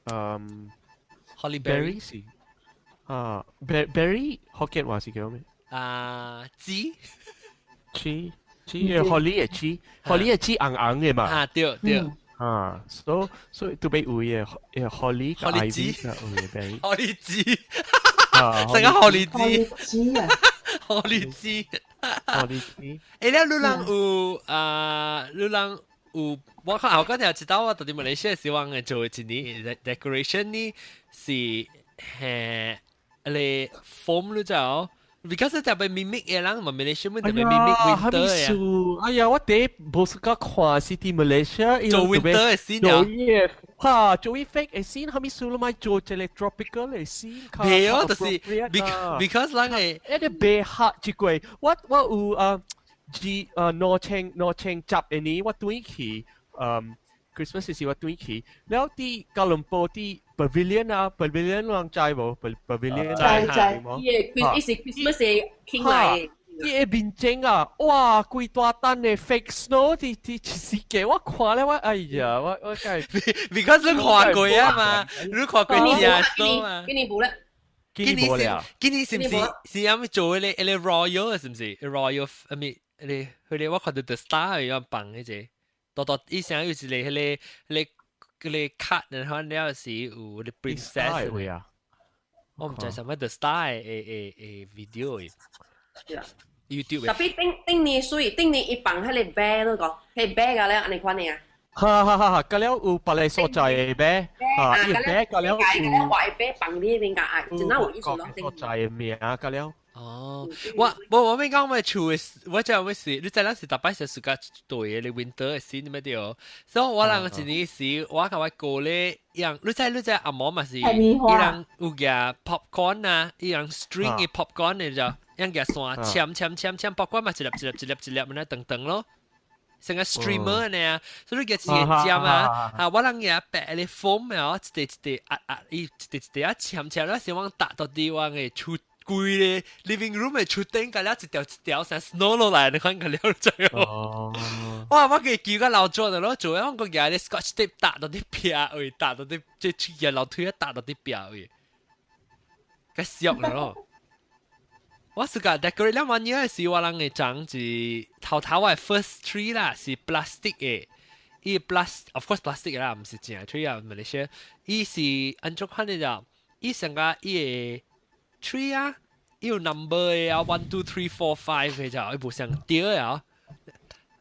holly berry 是啊，berry 福建話是叫咩？啊，枝枝枝嘅 holly 的枝，holly 的枝紅紅的嘛。啊，對對。啊，所以特別有嘅 holly 佮 ivy 佮有嘅 berry。 holly 枝，成個 holly 枝。枝啊，holly 枝，holly 枝。欸，了你人有啊？你人有我看我剛才知道我到佇馬來西亞時，我做一年 decoration 呢是係個 foam 你知道？Because 特別 mimic 的人嘛，馬來西亞特別 mimic winter 呀。哎呀，我第一無是講看是佇馬來西亞做 winter 的 scene 做伊哈，做伊 fake 的 scene，啥物事攏愛做一個 tropical 的 scene。袂哦，就是 because 人會一個白黑一個，我有啊。二2010年我轉去，Christmas 時我轉去，了佇吉隆坡佇 Pavilion 啊，Pavilion 人知無？Pavilion 知知，伊個伊是 Christmas 傾來。伊個面前啊，哇，規大單的 fake snow 佇佇一時間，我看了我哎呀，我我梗係，because 你看過啊嘛，你看過只 snow 嘛。今年無咧。今年是今年是毋是是啥物做迄個迄個 royal 是毋是？royal 啊咪迄個彼個我看到 The Star 有放彼個，多多以前有一個彼個彼個彼個卡，然後了是有個 princess 啊。我毋知啥物 The Star 的的的 video 的。 YouTube。特別頂頂年水，頂年伊放彼個 bear 你講，彼 bear 個咧按呢款的啊。哈哈哈！哈，佮了有別个所在的 bear，哈，伊 bear 佮了有。畫 bear 放你邊個啊，真係有意思咯。所在的名佮了。哦，我無我欲講我厝的，我知影欲是，你知咱是逐擺是暑假對的，你 winter 的時你欲對，所以我人一年時，我共我哥咧，樣，你知你知阿嬷嘛是，伊人有夾 popcorn 啊，伊人 string 的 popcorn 的就，樣夾線攕攕攕攕 popcorn 嘛，一粒一粒一粒一粒按呢長長咯。成個 streamer 呢，所以你夾一個尖啊，啊，我人夾白的 foam 啊，一塊一塊壓壓，伊一塊一塊啊攕攕了，是往搭到佇我的厝。規个 living room 的厝頂，共了一條一條像 snow 落來，你看個了就哦。哇！我給叫個老做的咯，做我個夾啲 scotch tape 搭到啲壁位，搭到啲即係樓梯搭到啲壁位，個笑咯。我是個 decorate 兩萬年時，我人嘅長是頭頭我 first tree 啦，是 plastic 的。伊 plastic of course plastic 啦，毋是正 tree 啊，馬來西亞，伊是按怎款的就，伊成個伊個 tree 啊，伊有 number 的啊，one two three four five 的就，伊無相對啊。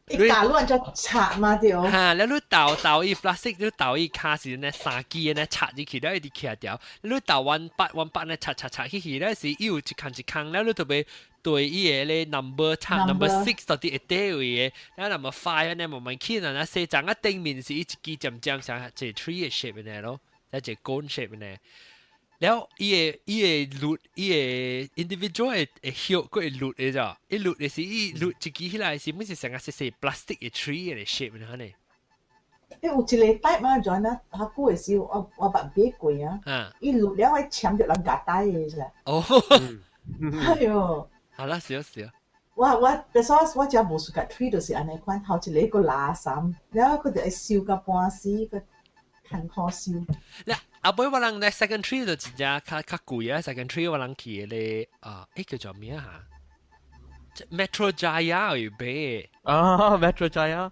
伊打亂就插嘛對。哈，了你倒倒伊 plastic，你倒伊跤是呢三支呢插入去，了伊直徛掉。你倒彎八彎八呢插插插去去，了是伊有一空一空，了你特別對伊個咧 number 插 number six 到底會佗位的，了 number five 呢慢慢起，那四層啊頂面是伊一支尖尖像一個 tree 的 shape 呢咯，一個 cone shape 呢。了伊個伊個綠伊個 individual 會會葉，閣會綠的咋？伊綠的是伊綠一支起來是，毋是成個細細 plastic 的 tree 的 shape 呢？呢？伊有一個 type 嘛，就按呢，較久的時我我捌買過啊。伊綠了會攕著人共帶的是。哦。哎喲。好啦，是啊是啊。我我，但是我我遮無暑假 tree 就是按呢款，頭一个個垃圾，了後佢就會燒到半死，閣艱苦燒。咧，後尾我人咧 second tree 就真正較較貴啊！second tree 我人去咧啊，欸叫做咩啊？Metro Jaya 有買。啊，Metro Jaya。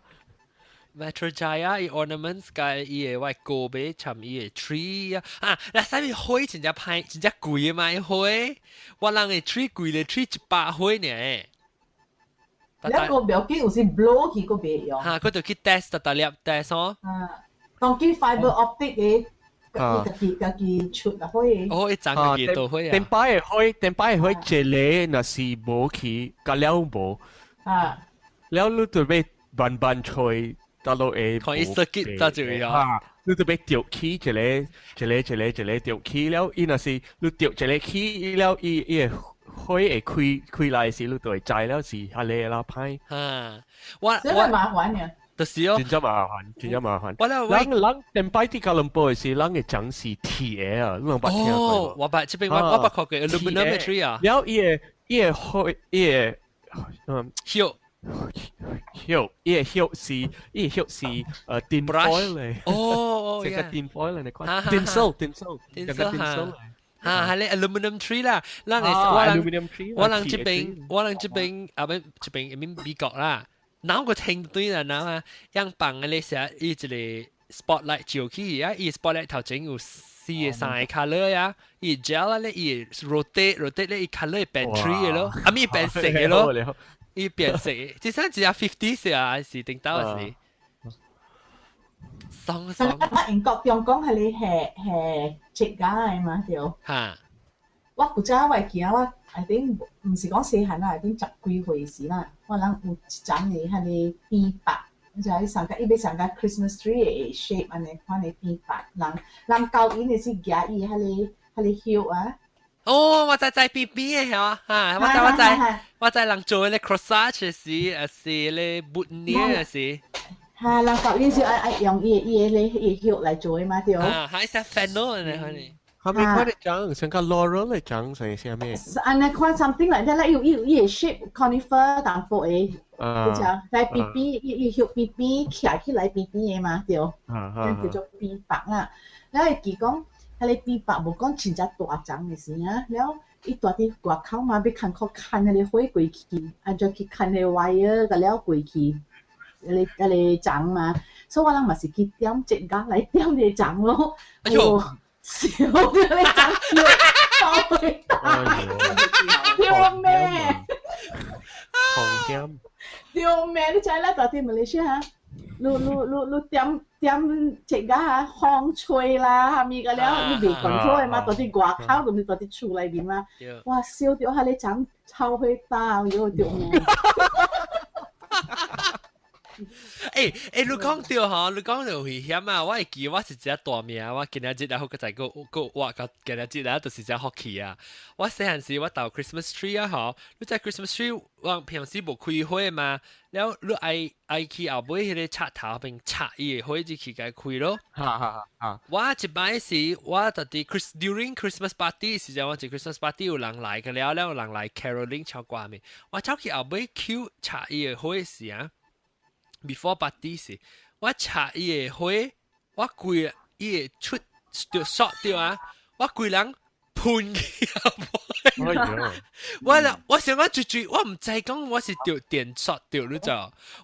Metro Jaya 伊 ornaments 共伊个我哥買參伊個 tree 啊，啊，那啥物花真正歹，真正貴嘛？花，我人個 tree 貴咧，tree 100歲呢。你個不要緊，有時 blow 去閣袂用。嚇，佢就去 test 逐粒 test 哦。啊，當佢 fiber optic 的，家己家己出啊花。哦，一層家己都花啊。頂擺的花，頂擺的花一个若是無去，佮了無。啊。了你就欲慢慢揣，到落會。看伊 circuit 到就會啊。你就欲著起一个一个一个一个著起了，伊若是你著一个起了，伊伊會花會開開來時，你就會知了是遐个啦歹。哈，我我麻煩呢。就是哦，真正麻煩，真正麻煩。我咧，人人頂擺佇吉隆坡的時，人的講是鐵的啊，你攏捌聽過哦，我捌，這邊我我捌看過 aluminum tree 啊。了伊個伊個花伊個嗯葉葉，伊個葉是伊個葉是tin foil 咧。哦哦，這個 tin foil 你看，tinsel tinsel，這個 tinsel。哈，係咧 aluminum tree 啦，咱係我人我人這邊我人這邊啊不這邊面美國啦。哪個聽對啦，哪啊，樣放嘅咧寫伊一個 spotlight 照起啊，伊 spotlight 頭前有四個三個 colour 啊，伊 gel 咧伊 rotate rotate 咧伊 colour 變 tree 嘅咯，啊咪變色嘅咯，伊變色，這三隻啊 fifty 色啊，是頂到是。爽爽。英國中講係你係係設計嘛對。哈。我古早我會記得我，I think 毋是講細漢啦，I think 十幾歲時啦，我人有一盞的彼个扁白，就係上個伊欲上個 Christmas tree 的 shape 按呢款的扁白，人人交𪜶的是舉伊彼个彼个葉啊。哦，我知知扁扁的嚇，哈，我知我知，我知人做咧 corsage 時，還是咧 boutonnière 時。哈，人交𪜶是愛愛用伊伊個咧伊葉來做的嘛對。啊，還是 fennel 呢，可能。後面看你講，成個 laurel 嚟講，成啥物？按呢看 something like that 啦，有有伊個 shape conifer 淡薄的，就來邊邊伊伊葉邊邊徛起來邊邊的嘛，對，叫做邊白啦。了會記講，彼个邊白無講真正大叢的時啊，了伊蹛佇外口嘛，欲牽苦牽彼个火過去，按怎去牽彼个 wire 共了過去，彼个彼个叢嘛，所以我人嘛是去點這個來點彼個叢咯。哎喲！燒著你叢燒包會大，對咩？紅點。對咩？你知啦，蹛佇馬來西亞，你你你你點點這個啊，風吹啦，啥物個了，你袂 control 的嘛，蹛佇外口，毋是蹛佇厝內面嘛。哇！燒著彼个叢臭火焦，喲對咩？欸，你講著吼，你講著危險啊！我會記我是一隻大名，我今仔日啊，好閣再閣閣我到今仔日啊，就是隻福氣啊！我細漢時我鬥 Christmas tree 啊，吼，你知 Christmas tree 我平時無開火嘛，了你愛愛去後尾彼个插頭邊插伊个火就去共開咯。哈哈哈！我一擺時我就佇 Chris during Christmas party 時陣，我一 Christmas party 有人來個了，了有人來 caroling 唱歌咪，我走去後尾抾插伊个火時啊。before party 時，我插伊个火，我規伊會出就 short 掉啊！我規人噴去後尾。我啦，我想講最最，我毋知講我是著電 short 掉你知？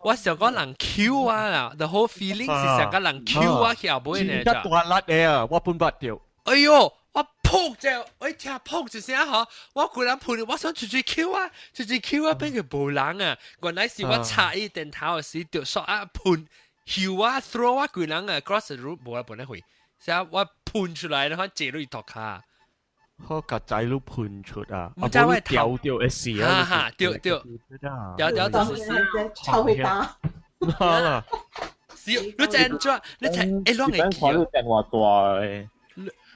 我想講人抾我啦，the whole feeling 是想講人抾我去後尾呢。真大力的啊！我本捌著。哎喲！我噗就，我一聽噗一聲吼，我規人噴，我想出去抾啊，出去抾啊，變個無人啊！原來是我插伊電頭時就煞啊噴，抾我 throw 我規人啊 across the room 無啊，無咧去，所以我噴出來，然後坐落伊塗跤。好共仔都噴出啊！毋知我掉掉的死啊！哈哈，對對，掉掉就是死，臭火焦。好啦，是，你知按怎？你知會攏會記？看你電話大的。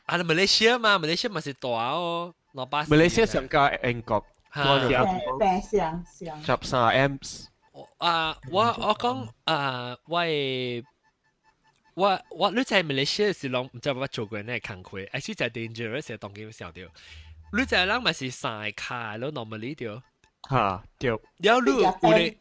啊，馬來西亞嘛，馬來西亞嘛是大哦，200。馬來西亞上加英國，平上上。13 amps。啊，我我講啊，我我我你在馬來西亞是攏毋知捌做過那工課，還是在 dangerous 的當今想著。你知人嘛是三个跤咯，normally 對。哈，對。了你有咧。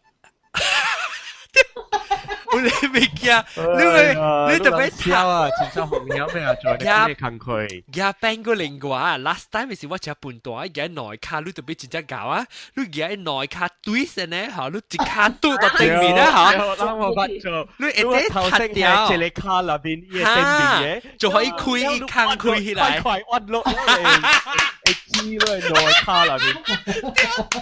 有咧物件，你會你特別笑啊！真正紅曉咩啊？做呢個工課。舉變個另外，last time 是我食笨蛋，舉兩跤，你特別真正𠢕啊！你舉兩跤對身呢，吼，你一跤拄到頂面啊，吼。我捌做。你會得踢掉。一个跤內面，伊個頂面的，就可以開伊空開起來。快快彎落，會擠落兩跤內面。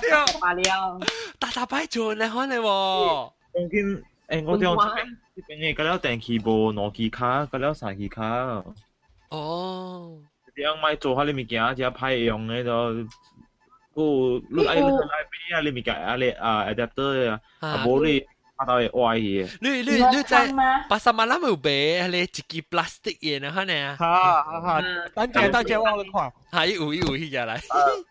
對。罷了。大大擺做呢，可能喎。當今。欸，我這這邊的，佮了電器無兩支跤，佮了三支跤。哦。這樣莫做彼个物件，這歹用的就，閣有你愛你愛買啊，你物件啊，你啊 adapter 啊，啊無你拍到會歪去。你你你在 pasar malam 有賣彼个一支 plastic 的呢，可能啊。哈哈哈，等陣等陣我來看。哈，伊有伊有彼個來。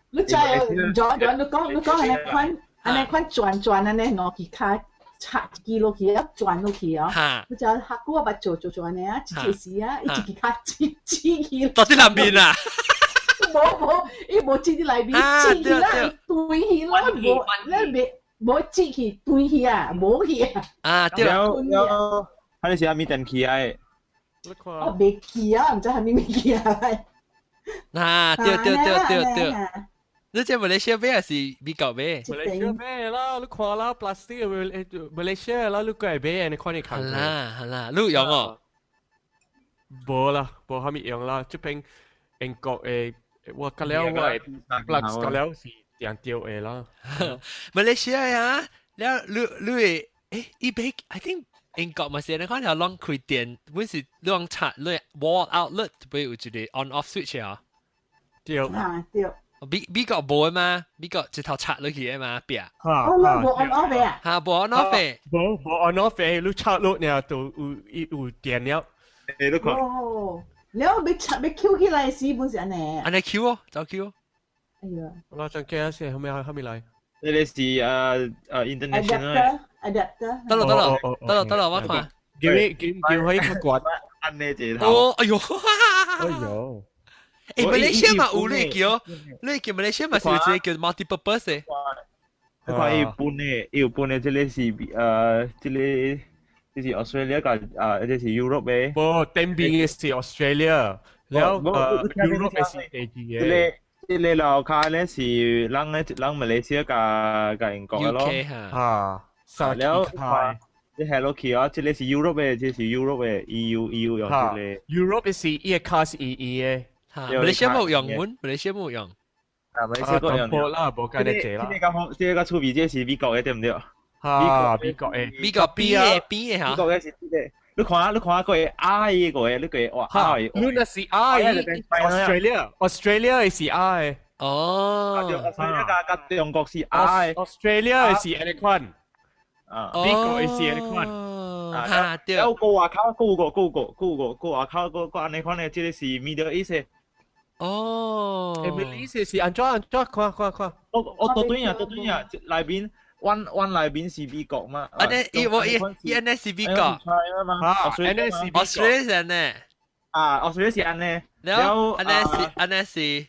你知轉轉你講你講按呢款按呢款轉轉按呢兩支跤。插一支落去，啊轉落去哦。你知較久我捌做做做按呢啊，一個時啊，伊一支跤擠擠去。到佇內面啊？無無，伊無擠佇內面，擠去啦，對去咯，無，你袂無擠去，對去啊，無去啊。啊對。了了，彼個是啥物電器啊？我袂記啊，毋知啥物物件來。啊對對對對對。你這馬來西亞買還是美國買？馬來西亞買啦，你看啦，plastic 馬來西亞啦，你過來買，你看你看。好啦好啦，你有用哦？無啦，無啥物用啦，這邊英國的，我佮了我的 plug 佮了是定著的啦。馬來西亞啊，了你你會欸，伊買，I think 英國嘛是，你看條攏開電，本是攏插你 wall outlet，不有一個 on off switch 啊？對。啊對。美美國無嘛？美國一頭插落去的嘛？壁。哈。哦，無 on off 的啊？哈，無 on off 的。無無 on off 的，你插落爾就有有電了。欸，你看。哦，了欲插欲抾起來時，本是按呢。按呢抾哦，走抾哦。哎呀。我想記下先，後面後面來。這個是international。 Adapter，adapter。得了得了得了得了，我看。叫你叫叫可以較懸。按呢一頭。哦，哎喲。哎喲。誒，馬來西亞嘛有你叫，你叫馬來西亞嘛是有一個叫 multi-purpose 嘅。你看伊本的，伊有本的，這個是這個這是 Australia 佮這是 Europe 的。無，頂邊的是 Australia，然後Europe 的是第二個。這個樓跤咧是人咧人馬來西亞佮英國的咯。 UK 哈。嚇，了這 Hello Kitty 啊，這個是 Europe 的，這是 Europe 的，EU 用這個。 Europe 的是伊个跤是圓圓的。嚇，馬來西亞無用，阮馬來西亞無用。啊，馬來西亞用。無啦，無間得濟啦。這個較這個較趣味，這是美國的對毋對？嚇，美國的。美國邊的邊的嚇。美國的是這個。你看你看個 I 個，你個哇 I。你那是 I，Australia，Australia 是 I。哦。 Australia 佮中國是 I。 Australia 是按呢款。啊。美國是按呢款。嚇對。有個外口，個個個個個個外口個個按呢款的，這個是 Middle East。哦。 Middle East 是按怎按怎看看看。我倒對啊，倒對啊，內邊。阮阮內邊是美國嘛？啊，呢，伊我伊伊按呢是美國。啊，按呢是 Australia 是按呢。啊，Australia 是按呢。了，按呢是按呢是。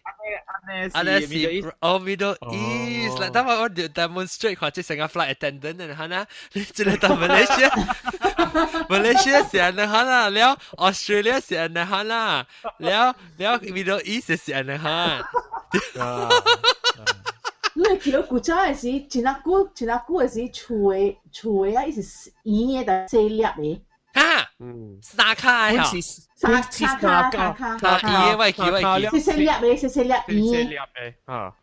按呢是哦，Middle East。來，等我我 demonstrate 看這成個 flight attendant 哈呐，你這個到 Malaysia，Malaysia 是按呢哈啦，了 Australia 是按呢哈啦，了了 Middle East 是按呢哈。你會記得古早的時，真啊久真啊久的時，厝的厝的啊，伊是圓的，但細粒的。啊，三跤的嗬，三三跤三跤，三圓的我記我記，細細粒的，細細粒圓的，細粒的啊。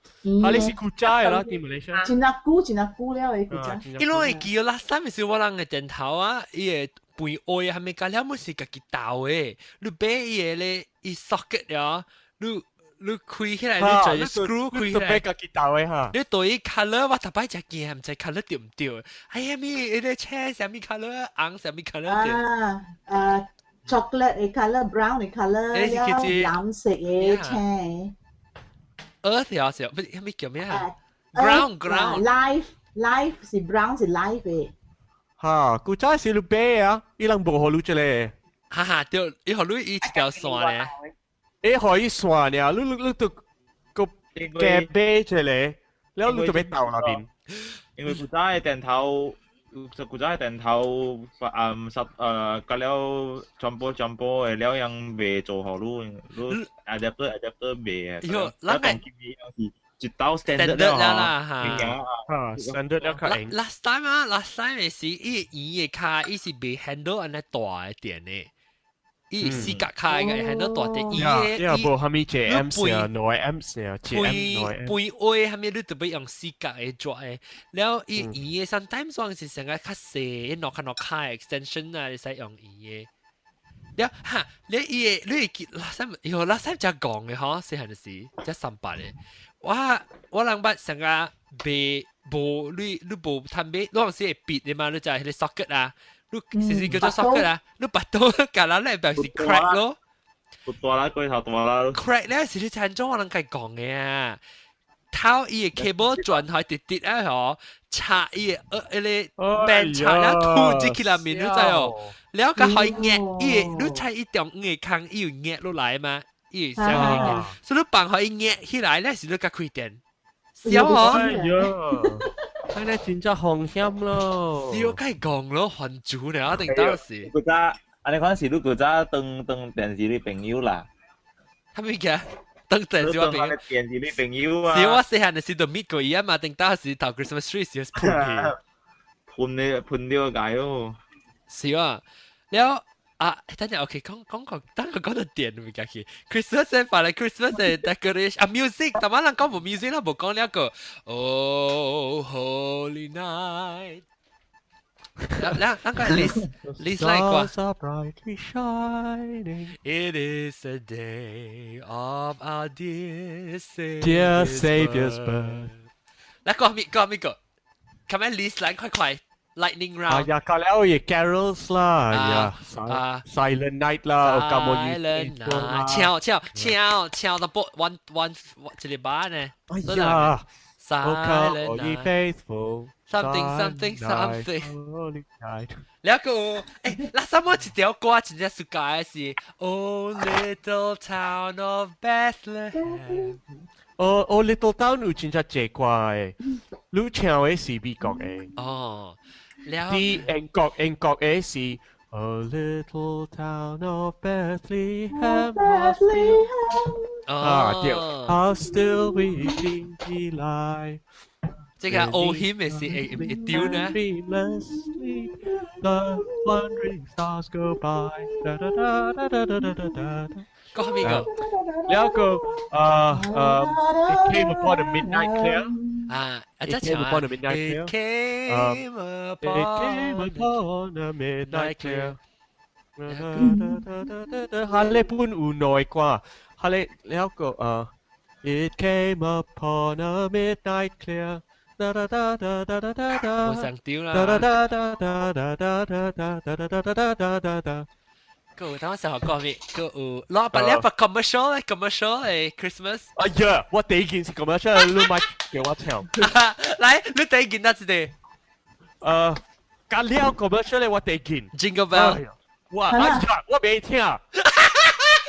啊，你是古早的啦，佇馬來西亞。真啊久真啊久了的古早。伊攏會記 last time 是我人的電頭啊，伊個盤愛還沒加了，物是家己鬥的。你買伊個咧，伊 socket 了，你。你開起來，你就 screw 開起來。家己鬥的哈。你對 color 我逐擺食驚，毋知 color 對毋對？哎呀咪，彼個車啥物 color，紅啥物 color 對？啊啊，chocolate 的 color，brown 的 color，了藍色的青。 Earth 條是，不是，啥物叫咩啊？Ground ground。 Life life 是 brown 是 life 的。哈，古早是你買啊，伊人無予你這个。哈哈，對，伊予你伊一條線咧。欸，予伊線爾，你你你都閣加買一個，了你就欲鬥那邊。因為古早的電頭，古早的電頭，十隔了全部全部的了樣袂做予你，你 adapter adapter 袂啊。喲，咱個是一道 standard 了啦嚇。嚇，standard 了較用。 Last time 啊，last time 的是伊圓的跤，伊是袂 handle 按呢大的電的。伊四角跤嘅 handle 大電，伊個伊無蝦米一 amps 啊，兩 amps 啊，一 amp 兩 背位蝦米你特別用四角的抓的，了伊圓的 sometimes 講是成個較細，伊兩較兩跤 extension 啊，會使用圓的。了哈，你伊個你會記 last time，喲 last time 才講的吼，細漢時才三八的。我我人捌成個袂無你你無趁買，你有時會變的嘛，你就係彼個 socket 啊。你是是叫做 socket 啊？你拔刀隔啦咧，表示 crack 咯。大啦，過頭大啦。 crack 咧是你聽種我人家講的啊。頭伊個 cable 轉開直直啊嗬，插伊個彼個 band 插了吐進去內面，你知哦？了個可以壓伊個，你猜伊中間個空伊有壓落來嗎？伊會啥個？所以你放予伊壓起來咧，是你較開電。痟哦！哎呀，按呢真正風險咯。是我該講咯，還主了，一定到時。古早，按呢款是你古早當當電視你朋友啦。啥物嘅？當電視我朋友。電視你朋友啊。是我細漢的時就 meet 過伊啊嘛，定到時頭 Christmas tree 時噴去。噴你噴了解哦。是啊，了啊，等陣 OK，講講個，等我講到電咪記去。Christmas 發嚟 Christmas decoration 啊，music，但係人講無 music 啦，無講了個 Oh Holy Night。來來，咱個 list list 來過。 It is a day of our dear Dear Savior's birth。來講咪講咪個，come on list 來快快。Lightning round。啊呀，隔了有 carols 啦，呀，啊，Silent Night 啦， Silent Night，唱唱唱唱到不 one one 一個班呢。哎呀 Silent Oh, ye night. faithful. Something, something, silent something. night, holy night. 了個那什麼一條歌真正世界是 Oh Little Town of Bethlehem。哦哦，Little Town 有真正濟歌的，你唱的是美國的。哦，了。啲英國的是 A little town of Bethlehem, 啊對，How still we dreamily lie。這個歐險的是會會丟呢？ Dreamlessly, the wandering stars go by. Da da da da da da da da da. 講邊個？了個It came upon a midnight clear. 啊， It came upon a midnight clear. It came It came upon upon a midnight clear. 下呢本有內歌，下呢了個It came upon a midnight clear. 哒哒哒哒哒哒哒哒。冇上丟啦。哒哒哒哒哒哒哒哒哒哒哒哒哒哒哒。個等我上學講咩？個有攞把兩把 commercial 咧，commercial 誒 Christmas。哎呀，我第一件是 commercial，你咪叫我唱。來，你第一件哪一個？隔了 commercial 咧，我第一件。 Jingle Bell。哇！哎呀，我未聽。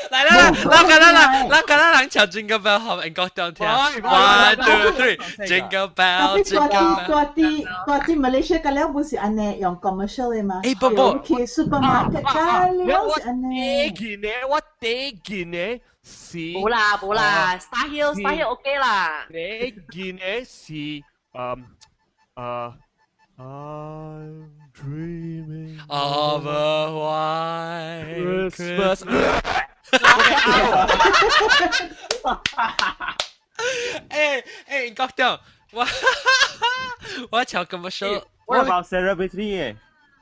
來來來，咱敢咱咱敢咱人唱 Jingle Bell 好，英國中聽。One two three, Jingle Bell, Jingle Bell。大啲大啲馬來西亞個了不是按呢用 commercial 的嘛？欸不不，去 supermarket 個了是按呢。第一件呢，我第一件呢是。冇啦冇啦，Star Hill Star Hill OK 啦。第一件呢是I'm dreaming of a white Christmas。欸，國長，我我唱 commercial。 What about celebrity 嘅？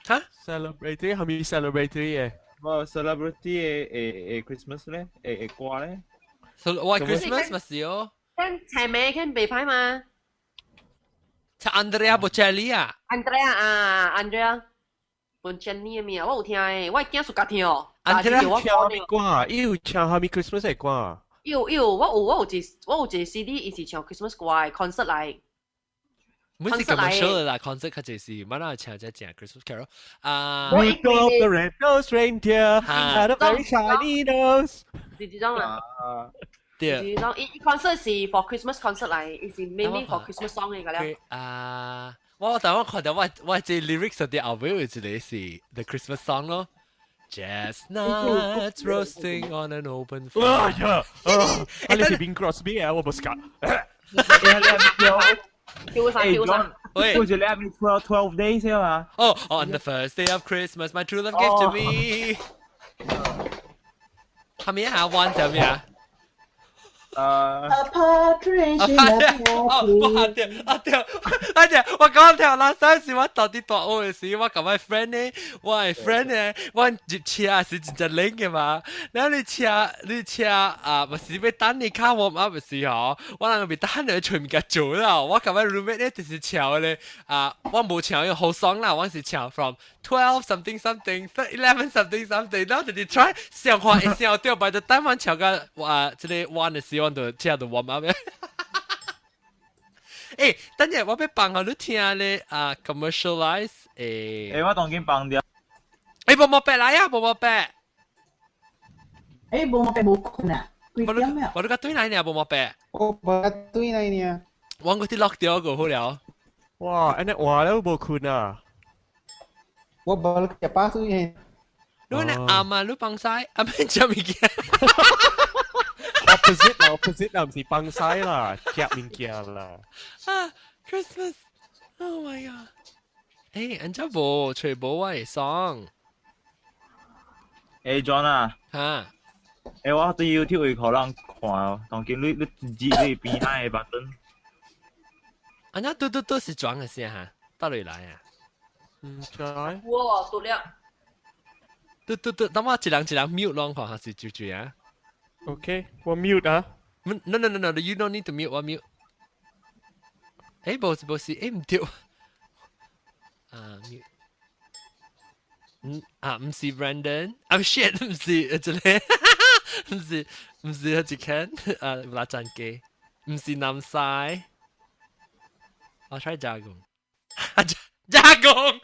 嚇？Celebrity 係咪 celebrity 嘅？冇 celebrity 嘅誒誒 Christmas 咧，誒誒歌咧。我 Christmas 咪是哦。聽齊名聽被派嘛？唱 Andrea Bocelli 啊。 Andrea 啊，Andrea Bocelli 嘅名，我有聽嘅，我囝暑假聽哦。 Andrea 唱咩歌？伊有唱蝦米 Christmas 嘅歌？有有，我有一個 CD，伊是唱 Christmas 歌嘅 concert 來。每次 commercial 啦，concert 較濟是，乜啦唱只正 Christmas Carol 啊。 Rudolph the red-nosed reindeer had a very shiny nose。是這種啦。對。是這種，伊 concert 是 for Christmas concert 來，伊是 mainly for Christmas song 嘅個了。啊，我但我看到我我這 lyrics 啲後尾有一個是 The Christmas song 咯。Chestnuts roasting on an open fire。哎呀，啊你是 Bing Crosby 啊，我不是㗎。叫啥叫啥？喂，好似你係咪 12 days 啊嘛？哦，On the first day of Christmas, my true love gave to me。係咪啊？One 就咩啊？ A partridge in a 哦，我對啊對，啊對，我講聽啦，上次我到底大學的時，我共我 friend 呢，我的 friend 呢，我入車是真正冷的嘛，然後你車啊，不是欲等你卡我嘛，不是吼，我人欲等你揣物件做啦，我共我 roommate 呢就是唱咧，啊，我無唱用好爽啦，我是唱 from 12 something something 11 something something，然後就是 try 上話會上對，by the time 我唱到哇，這個 one 的時，我就車就 warm up 欸，等陣我欲放予你聽咧啊，commercialize 欸。欸，我當緊放掉。欸，無無白來啊，無無白。欸，無無白無睏啊？幾點啊？我都講對來呢，無無白。我無對來呢。我嗰啲落掉個好了。哇，按呢話了無睏啊！我無食飽水嘿。你呢暗啊，你放晒，阿咩食物件？ Opposite 啦，opposite 啦，毋是放晒啦，食物件啦。啊，Christmas，Oh my god！欸，按怎無，揣無我的 song。欸，John 啊，哈，欸，我對 YouTube 會可能看哦，當今你你自你邊仔的 button。按怎嘟嘟嘟是裝的聲哈？倒落來啊？毋知。哇，嘟了。嘟嘟嘟，等我一人一人 mute 攏看，還是就這樣？ OK，我 mute 啊。 No no no no, you don't need to mute，我 mute。欸，無是無是，欸毋對。啊 mute。嗯啊，毋是 Brandon，啊 shit，毋是這個，毋是毋是一間啊，拉戰機，毋是南西。我 try 加工，加工，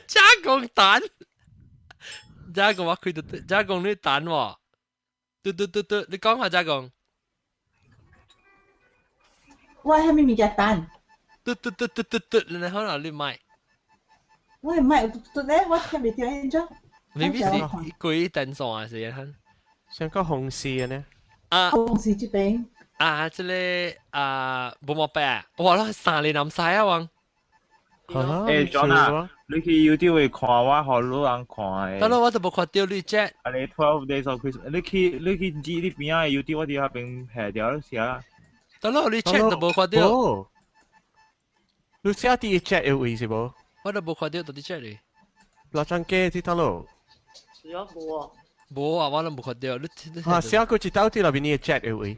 加工蛋，加工我開到加工你蛋喎，嘟嘟嘟嘟，你講下加工。我係咪物件蛋？嘟嘟嘟嘟嘟嘟，你可能你買。我係買嘟嘟咧，我聽未聽清楚。未必是幾電線是啊？上個紅絲嘅呢？啊，紅絲這邊。啊，這個啊，無毛白，哇！攞3年南西啊，王。誒，John 啊，你去 YouTube 會看我，予你人看的。得咯，我都無看到你 chat。啊，你 12 Days of Christmas，你去知你邊仔 YouTube 我佇遐邊下掉你寫。得咯，你 chat 都無看到。你寫佇 chat 有位是無？我都無看到，到底 chat 哩。老張家佇倒落。是啊，無啊。無啊，我都無看到。你啊，寫過一道佇內面你 chat 有位。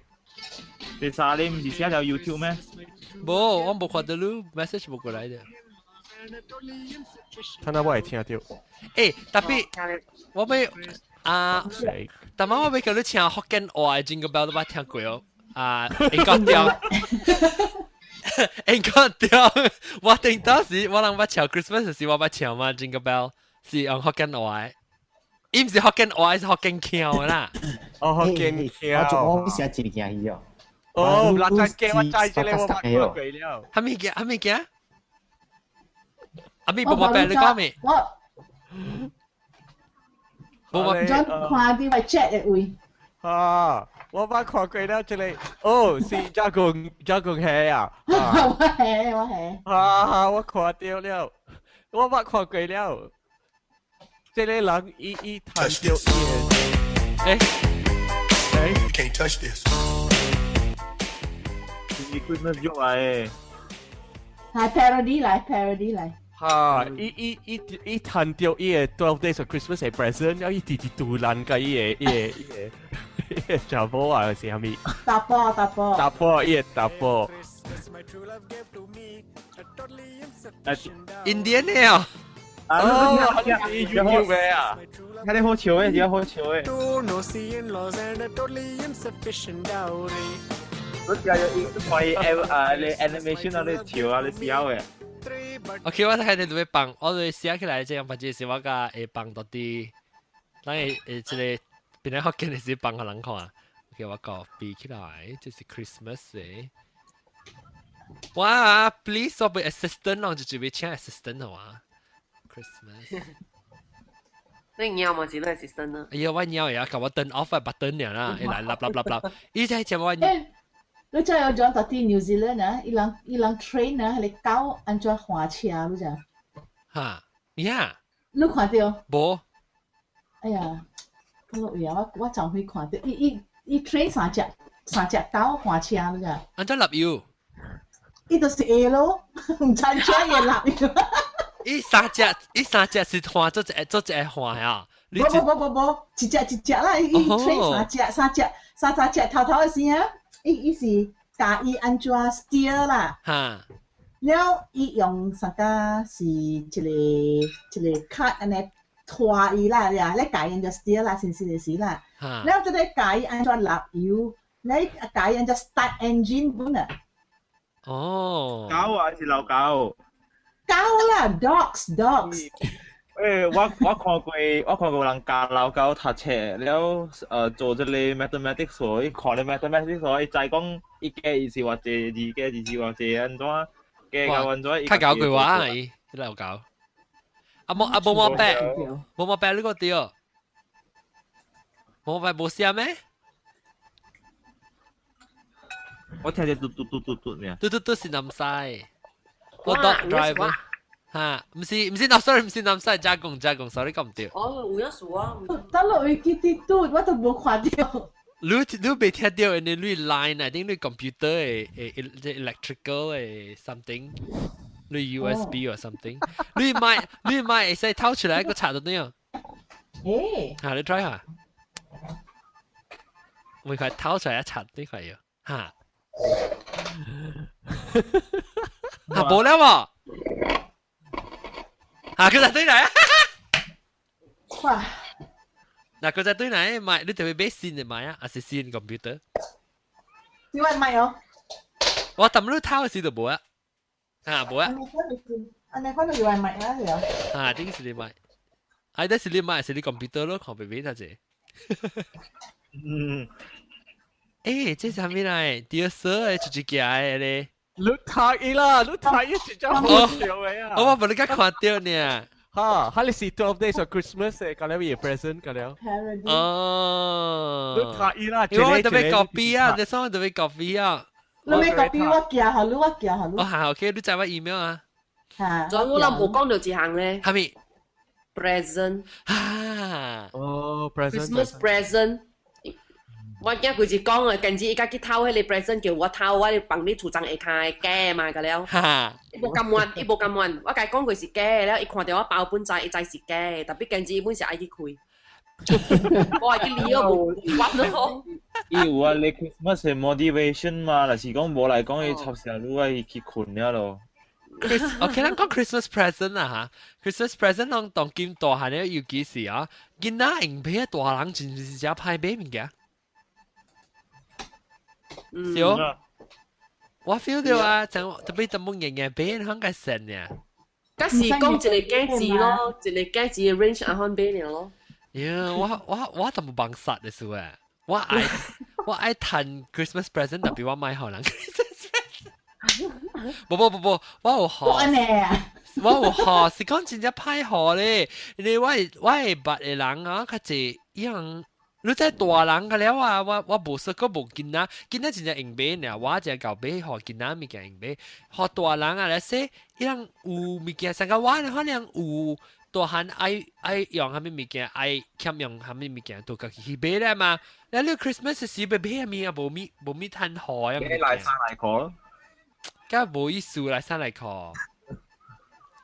第三你毋是寫條 YouTube 咩？無，我無看到你 message 無過來的。睇下我會聽到。欸，特別我欲啊，但係我欲叫你聽福建話的 Jingle Bell 都捌聽過哦。啊，英國調，英國調，我頂當時我人捌唱 Christmas 時我捌唱嘛 Jingle Bell 是用福建話的，伊毋是福建話，是福建腔的啦。哦，福建腔。我寫一件伊哦。哦，垃圾機我知這個我捌看過了。啥物件？啥物件？阿咪無毛病，你講咩？我無毛病。看啲位 chat 的位。啊！我捌看過了這個，哦，是加工加工係啊。我係我係。啊！我看到了，我捌看過了。這個人伊伊彈到伊個，欸欸，You can't touch this。是 Christmas joke 來。係 parody 來，parody 來。哈！伊伊伊伊彈到伊個 12 Days of Christmas 的 present，然後伊直直杜蘭個伊個伊個伊個伊個查某啊，是啥物？查埔查埔。查埔伊個查埔。 Indian 的啊！哦，YouTube 的啊！睇你好笑的，而家好笑的。我今日看伊啊，你 animation 啊，你笑啊，你笑的。 OK，我睇你做咩放，我哋寫起來這樣，或者是我甲會放到啲，咱會會這個邊個福建的時放予人看。OK，我 copy 起來，這是 Christmas 的。哇，please 我被 assistant 咯，就準備請 assistant 好啊。Christmas。你貓嘛是你 assistant 啊？哎呀，我貓呀，共我 turn off 個 button 爾啦，會來立立立立，伊在前我。你知有種到佇 New Zealand 啊，伊人伊人 train 啊，彼个狗按怎駛車，你知？哈，呀？你看到？無。哎呀，我有啊，我我昨昏看到，伊伊伊 train 三隻三隻狗駛車，你知？按怎立油？伊就是會咯，毋知怎會立油。伊三隻，伊三隻是換做一個做一個換啊？無無無無無，一隻一隻啦，伊伊 train 三隻三隻三三隻頭頭的時啊。伊伊是教伊按怎 steer 啦，了伊用啥個是一個一個卡按呢拖伊啦，呀，咧教伊按怎 steer 啦，先先的時啦，了這個教伊按怎落油，咧教伊按怎 start engine 本啊。哦。狗啊，還是老狗？狗啦，dogs dogs。欸，我我看過，我看過人教老狗讀冊，了做這個 mathematics 所，伊看咧 mathematics 所，伊知講一加二是偌濟，二加二是偌濟，按怎加到按怎？較搞句話啊，伊老狗。啊無啊無毛白，無毛白你個對？無毛白無寫咩？我聽見嘟嘟嘟嘟嘟咩？嘟嘟嘟是南西，我 dog driver。哈，毋是毋是，no sorry，毋是南西加工加工，sorry 講毋對。哦，有影數啊。等落會記得嘟，我都無看到。你你未聽到？因為你 line 啊，定你 computer 的的 electrical 的 something，你 USB or something，你買你買會使掏出來個插到點樣？欸，哈，你 try 下，每塊掏出來一插呢塊要，哈，哈，無了無？啊，佢在對來啊！哇！嗱，佢在對來買，你特別買新的買啊，還是新 computer？你話買哦？我抌你偷時就無啊，啊無啊。按呢款就要買啊，係啊。啊，呢個是你買，哎，這是你買，是你 computer 咯，看 baby 睇者。嗯。誒，這是啥物來？第二色的，出一件的咧。你睇伊啦，你睇伊是真好笑的啊！我無你甲看到呢。哈，哈你是12 days of Christmas 的，個了伊 present 個了。哦。你睇伊啦，因為我特別 copy 啊，你上特別 copy 啊。你咩 copy 我寄予你，我寄予你。哦，好，OK，你知我 email 啊。嚇。仲有我人無講到一項咧。係咪？present。啊。哦，present。 Christmas present。我驚佢是講啊，近子伊家去偷彼个 present 叫我偷，我放你櫥窗下跤假嘛個了。伊無甘願，伊無甘願，我共伊講佢是假的了，伊看著我包本知，伊知是假的，特別近子伊本是愛去開。我愛去理我無管咯。伊有啊，你 Christmas 的 motivation 嘛，若是講無來講，伊插成愈愛去睏了咯。 OK，咱講 Christmas present 啦嚇，Christmas present 攏當今大漢咧，尤其是啊，囡仔用買大人真是誠歹買物件。是哦，我 feel 到啊，就特別淡薄硬硬買，響個神呢。假是講一个價錢咯，一个價錢的 range 按款買爾咯。呀，我淡薄幫殺的事啊，我愛趁 Christmas present，特別我買予人 Christmas present。無無無無，我有予，我有予，是講真正歹予咧。因為我會捌的人啊，較濟伊人。你知大人個了啊，我無說過無囡仔，囡仔真正用買爾，我只𠢕買予囡仔物件用買，予大人啊來說，伊人有物件，像個我可能有大漢愛用啥物物件，愛欠用啥物物件，都家己去買咧嘛。你 Christmas 時欲買啥物啊？無物趁予啊！來三來箍咯，梗無意思來三來箍。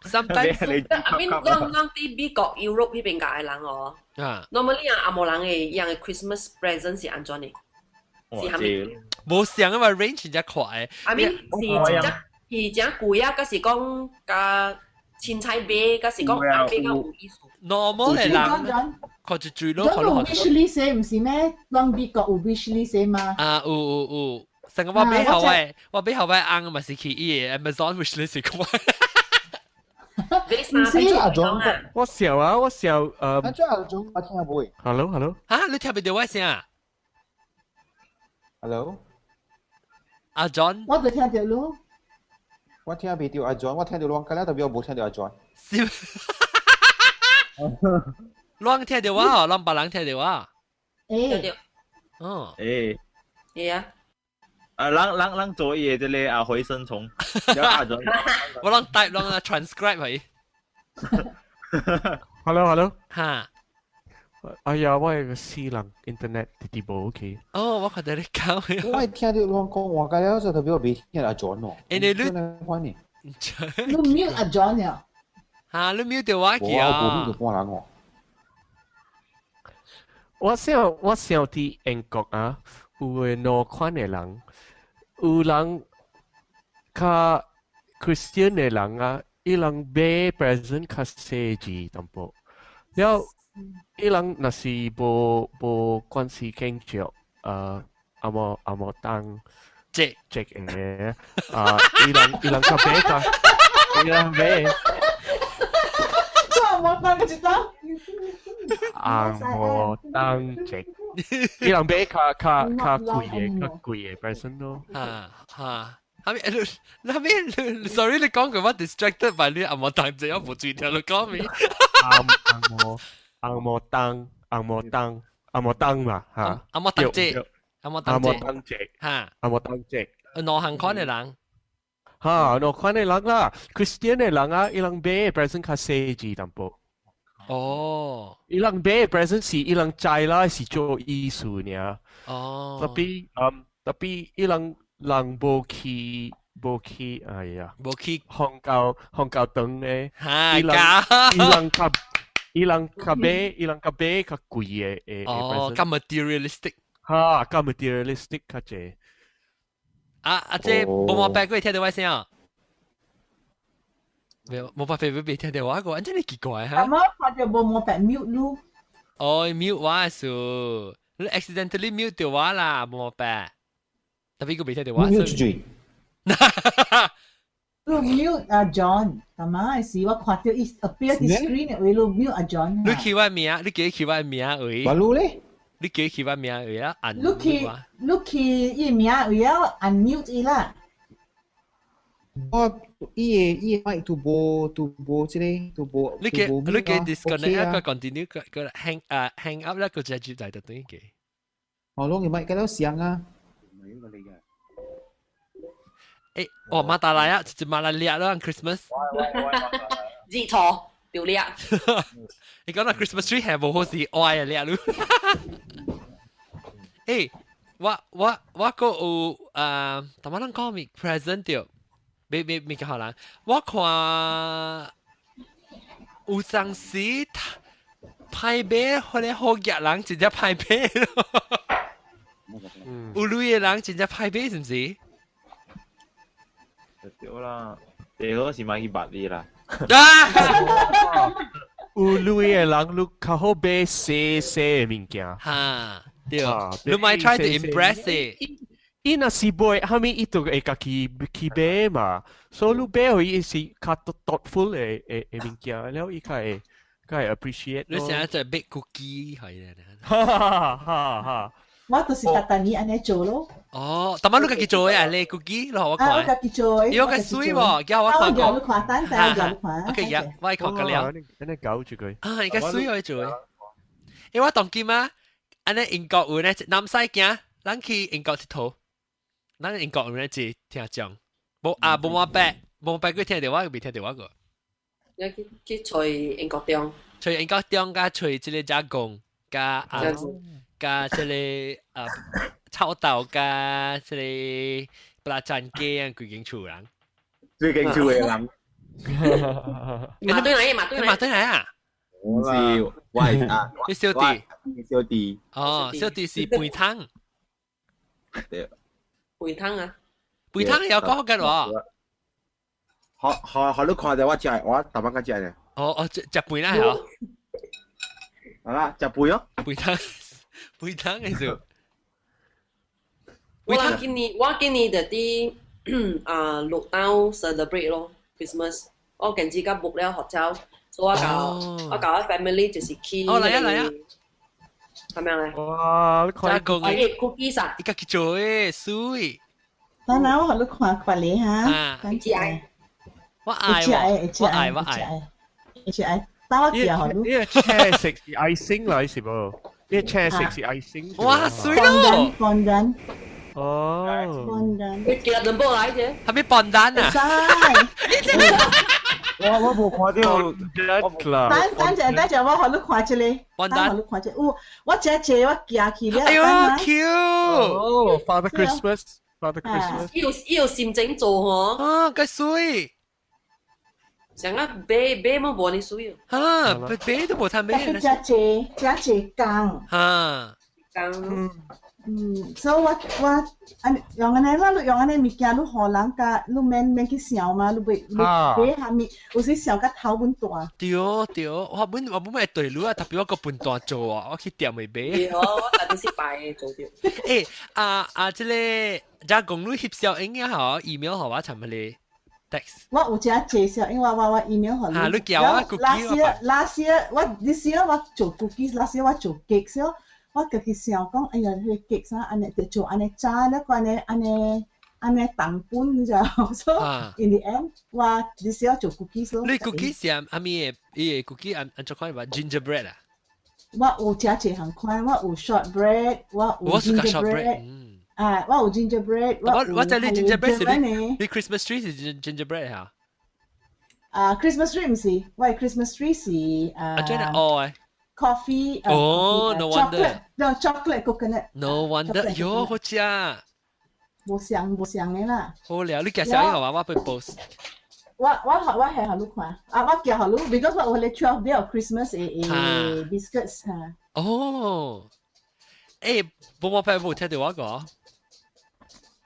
Sometimes I mean，咱咱佇美國、Europe 彼邊界的人哦，normally 啊，紅毛人的樣的 Christmas present 是按怎的？是啥物？無相啊嘛，range 真正快。 I mean 是真正是真貴啊，抑是講共凊彩買，抑是講愛買較有意思。 normal 的人，看一追咯，看有 wish list 毋是咩？咱美國有 wish list 嘛？啊，有有有，成個我買予我，我買予我翁嘛是去伊的 Amazon wish list 看。唔是阿種，我想啊，我想阿種阿種，我聽唔會。 Hello，Hello。嚇，你聽唔到我聲啊？Hello。阿 John，我就聽到咯。我聽唔到阿 John，我聽到亂講了，特別我無聽到阿 John。是。亂聽到我，亂別人聽到我。誒。哦。誒。係啊。啊，人做嘢這個啊回聲蟲，阿 John。我攏 type 攏 transcribe 佢。 Hello，Hello。嚇。哎呀，我個死人 internet 直直無 OK。哦，我看到你講。我聽到亂講話，個了就特別我未聽阿 John 哦。誒你你。你 mute 阿 John 呀？嚇，你 mute 掉我去啊？我無 mute 到半人哦。我想佇英國啊，有個兩款的人，有人較 Christian 的人啊，伊人買 present 較細緻淡薄，了伊人若是無關係經濟，紅毛當節節的啊，伊人較買較，伊人買。紅毛當個知道？紅毛當節，伊人買較貴的 present 咯。啊哈。係咪？你係咪？Sorry，你講句我 distracted by 你紅毛當節，我無注意聽你講咩？紅毛當紅毛當紅毛當嘛嚇。紅毛當節，紅毛當節，嚇。紅毛當節。兩項款的人。嚇，兩款的人啦，Christian 的人啊，伊人買 present 較細緻淡薄。哦。伊人買 present 是伊人知啦，是做意思爾。哦。特別伊人人無去，哎呀，無去宗教堂咧，嚇，伊人較買較貴的哦，較 materialistic。嚇，較 materialistic 較濟。啊啊！這無毛白過聽到我聲啊？沒有，無毛白未聽到我個，真係奇怪嚇。阿媽看到無毛白 mute 咯。哦，mute 我數，你 accidentally mute 掉我啦，無毛白。特別個未聽到我。 mute 住。你 mute 阿 John，係嘛？是我看到伊 appear 佇 screen 的位，你 mute 阿 John。你去我名，你記起我名位。我擼咧。你記起我名位啦，按。你去伊名位啊，unmute 伊啦。我伊個麥都無這個都無。你嘅 disconnect 一個 continue 個個 hang 啊 hang up 咧，個就接嚟就對嘅。我攏嘅麥計到聲啊。誒，哦，馬達來啊，直接馬來掠咯，Christmas。熱頭掉掠。你講到 Christmas tree 係無好事，愛啊掠咯。誒，我個有啊，頭先咱講咪 present 掉，未未未較難。我看有陣時派買或者好額人直接派買咯。有鐳的人真正歹買是毋是？對啦，第好是買去捌你啦。有鐳的人，你較好買細細的物件。哈，對，你莫 try to impress 伊。伊若是買，啥物伊就會家己去買嘛。所以你買予伊是較 thoughtful 的物件，了伊較會 appreciate。你成日就 bake cookie 係咧。哈哈哈哈！我就是特特呢按呢做咯。哦，但係你家己做的啊？你 cookie 咯，我看。啊，我家己做的。伊個水喎，叫我看過。我看單單，我看。 OK，呀，我看過了。按呢搞住佢。啊，伊個水我做的。因為我當今啊，按呢英國有呢，南西行，咱去英國𨑨迌，咱英國有呢一聽講，無啊無我白，無白佢聽到我，未聽到我個。你去揣英國中，揣英國中佮揣這个加工佮啊佮這个啊臭豆佮這个布拉贊雞啊，規間厝人，最近厝的人。馬對來，馬對來，馬對來啊！我是我係啊，你小弟，小弟。哦，小弟是肥湯。對。肥湯啊！肥湯有講緊喎。好好好，你看著我食，我逐擺較食呢。哦哦，食食肥啦係哦。好啦，食肥哦。肥湯，肥湯嘅時。我今年就佇啊綠島 celebrate 咯，Christmas。我近時甲 book 了 hotel，所以我共我 family 就是去。哦，來啊來啊！係咪咧？哇！你看加工嘅 cookies 啊，伊家己做的，媠。等下我予你看別個哈，等下。我愛我愛我愛，一愛，等我寄予你。呢個車食是 icing 嚟是無？呢個車食是 icing。哇，媠咯！ Fondant。哦。 Fondant。你寄兩包來啫。係咪 fondant 啊？我無看到。等等陣，等陣，我予你看一個。等予你看一個。有，我這這我寄去了。哎呦，cute！哦，Father Christmas，Father Christmas。伊有心情做嗬。啊，幾媠。上啊買買麼無呢媠。啊，買都無通買。這這這這工。哈。工。嗯，所以我按用按呢，我用按呢物件，你予人共，你免去想嘛，你袂你買啥物，有時想甲頭阮大。對對，我本會對你啊，特別我個笨蛋做啊，我去店會買。對，我特別是擺做掉。欸，啊啊，這個加公你翕相影啊，email 予我尋乜咧？text。我有誠濟相，因為我 email 予你。啊，你叫我 cookie。 Last year 我 this year 我做 cookies，last year 我做 cake 先。我家己想講，哎呀，彼個 cake 啥按呢，就做按呢炸了，個按呢按呢按呢糖粉，你知道？所以 in the end，我 this year 做 cookies 咯。你 cookies 是阿咪的？伊個 cookie 按按怎款吧？gingerbread 啊？我有誠濟項款，我有 shortbread，我有 gingerbread。啊，我有 gingerbread。我知你 gingerbread 是你 Christmas tree 是 gingerbread 嚇？啊，Christmas tree 毋是，我的 Christmas tree 是啊。啊，真的哦。 Coffee。哦，no wonder。 No chocolate coconut。 No wonder，喲，好食。無相無相的啦。好了，你介紹一個話，我會 post。我係予你看，啊，我寄予你，because 我有彼12 day of Christmas 的 biscuits 嚇。哦，欸，無我白無聽到我講。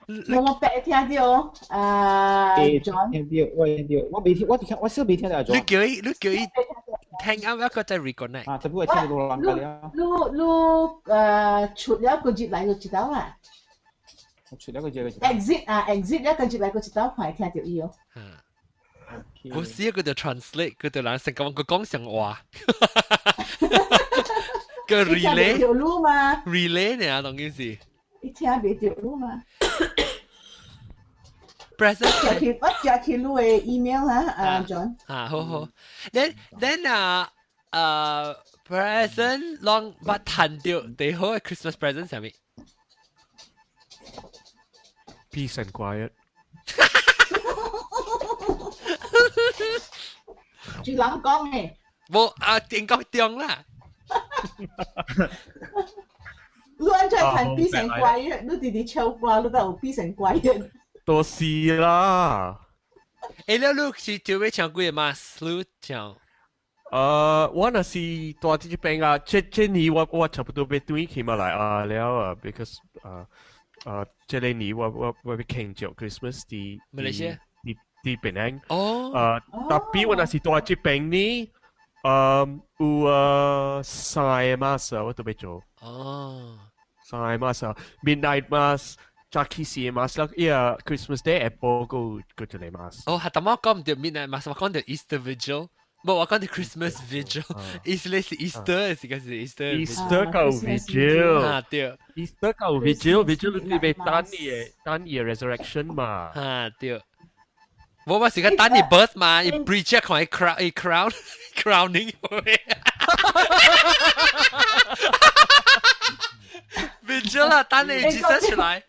無我白聽到，啊，John。聽到，我聽到，我未聽，我聽，我少未聽到。你叫伊聽啱一個再 reconnect。啊，特別我聽到人家了。你出了個節來就知道啊。出了個字。 Exit 啊，exit 一個接來個一道看聽到伊哦。我試佢就 translate，佢就人成個佢講上話。個 relay 條路嘛，relay 呢啊，當件事。你聽袂著路嘛？Present 我寄去你的 email 哈，阿 John。啊，好好。Then 啊，present 攏捌趁著最好的 Christmas present 啥物？ Peace and quiet。住人講嘅。無啊，英國中啦。你按怎趁 peace and quiet？你直直唱歌，你都有 peace and quiet。多事啦。欸，你是準備唱幾個 mass？你唱？我若是住佇這邊啊，這年我差不多欲轉去馬來啊了啊，because 這個年我欲慶祝 Christmas 佇馬來西亞，佇檳城。哦。特別我若是住這邊呢，有三個 mass 我都欲做。哦。三個 mass，midnight mass。早起時 mass 啦，伊個 Christmas Day 下晡閣有一個 mass。哦，係，但我講毋著 midnight mass，我講著 Easter Vigil。無，我講著 Christmas Vigil。意思咧是 Easter，是個是 Easter。 Easter 夠 Vigil。啊對。 Easter 夠 Vigil，Vigil 你欲等伊个等伊个 resurrection 嘛。啊對。無我是個等伊 birth 嘛，伊 preach 看伊 crown 伊 crown crowning。Vigil 啦，等你 Jesus 出來。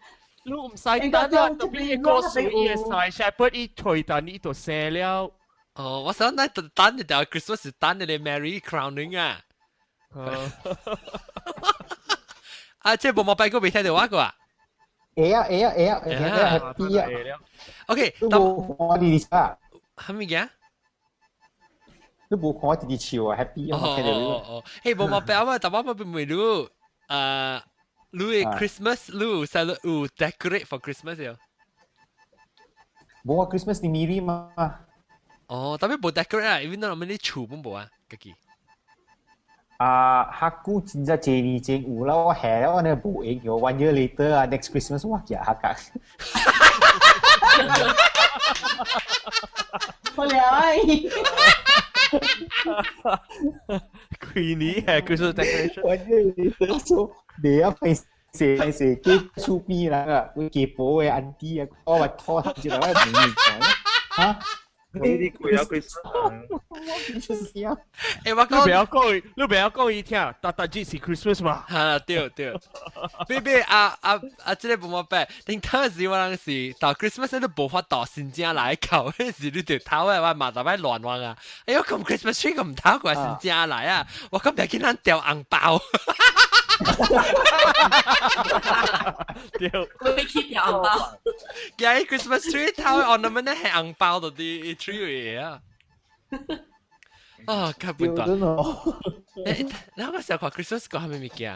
你毋使等啊，特別伊個數伊會使 shepherd 伊推等伊就生了。哦，我想咱等一條 Christmas 是等你 Mary crowning 啊。啊，這無冇拜過未聽到我個啊？會啊會啊會啊，會啊 happy 啊。 OK，你無看弟弟啊？啥物件？你無看弟弟笑啊 happy 啊？哦哦哦，嘿，無冇拜啊，但我冇問你，你的 Christmas 你有使有 decorate for Christmas 喲？無啊，Christmas 佇 Miri 嘛。哦，特別無 decorate 啊，因為咱們啲厝本無啊，家己。啊，客久真正這年前有啦，我下了我呢無閒叫 one year later 啊，next Christmas 我寄客家。好了哎。幾年係 Christmas decoration。 One year later 做，你啊費事費事，幾厝邊人啊，會寄婆的 auntie 啊，我話拖住來我唔明嚇。呢啲貴啊 Christmas。欸，我講你不要講，你不要講伊聽，逐逐日是 Christmas 嘛？哈，對對。別別啊啊啊！這個無冇辦，頂當時我人是到 Christmas 都無法度新正來到，彼時你就頭的我嘛逐擺亂亂啊！哎喲，咁 Christmas tree 咁唔頭過新正來啊！我講別緊咱掉紅包。對，會去掉紅包。今日 Christmas tree 頭的 ornament 咧係紅包到啲 tree 啊！啊，較笨蛋。欸，咱個時候看 Christmas 歌係咩物件？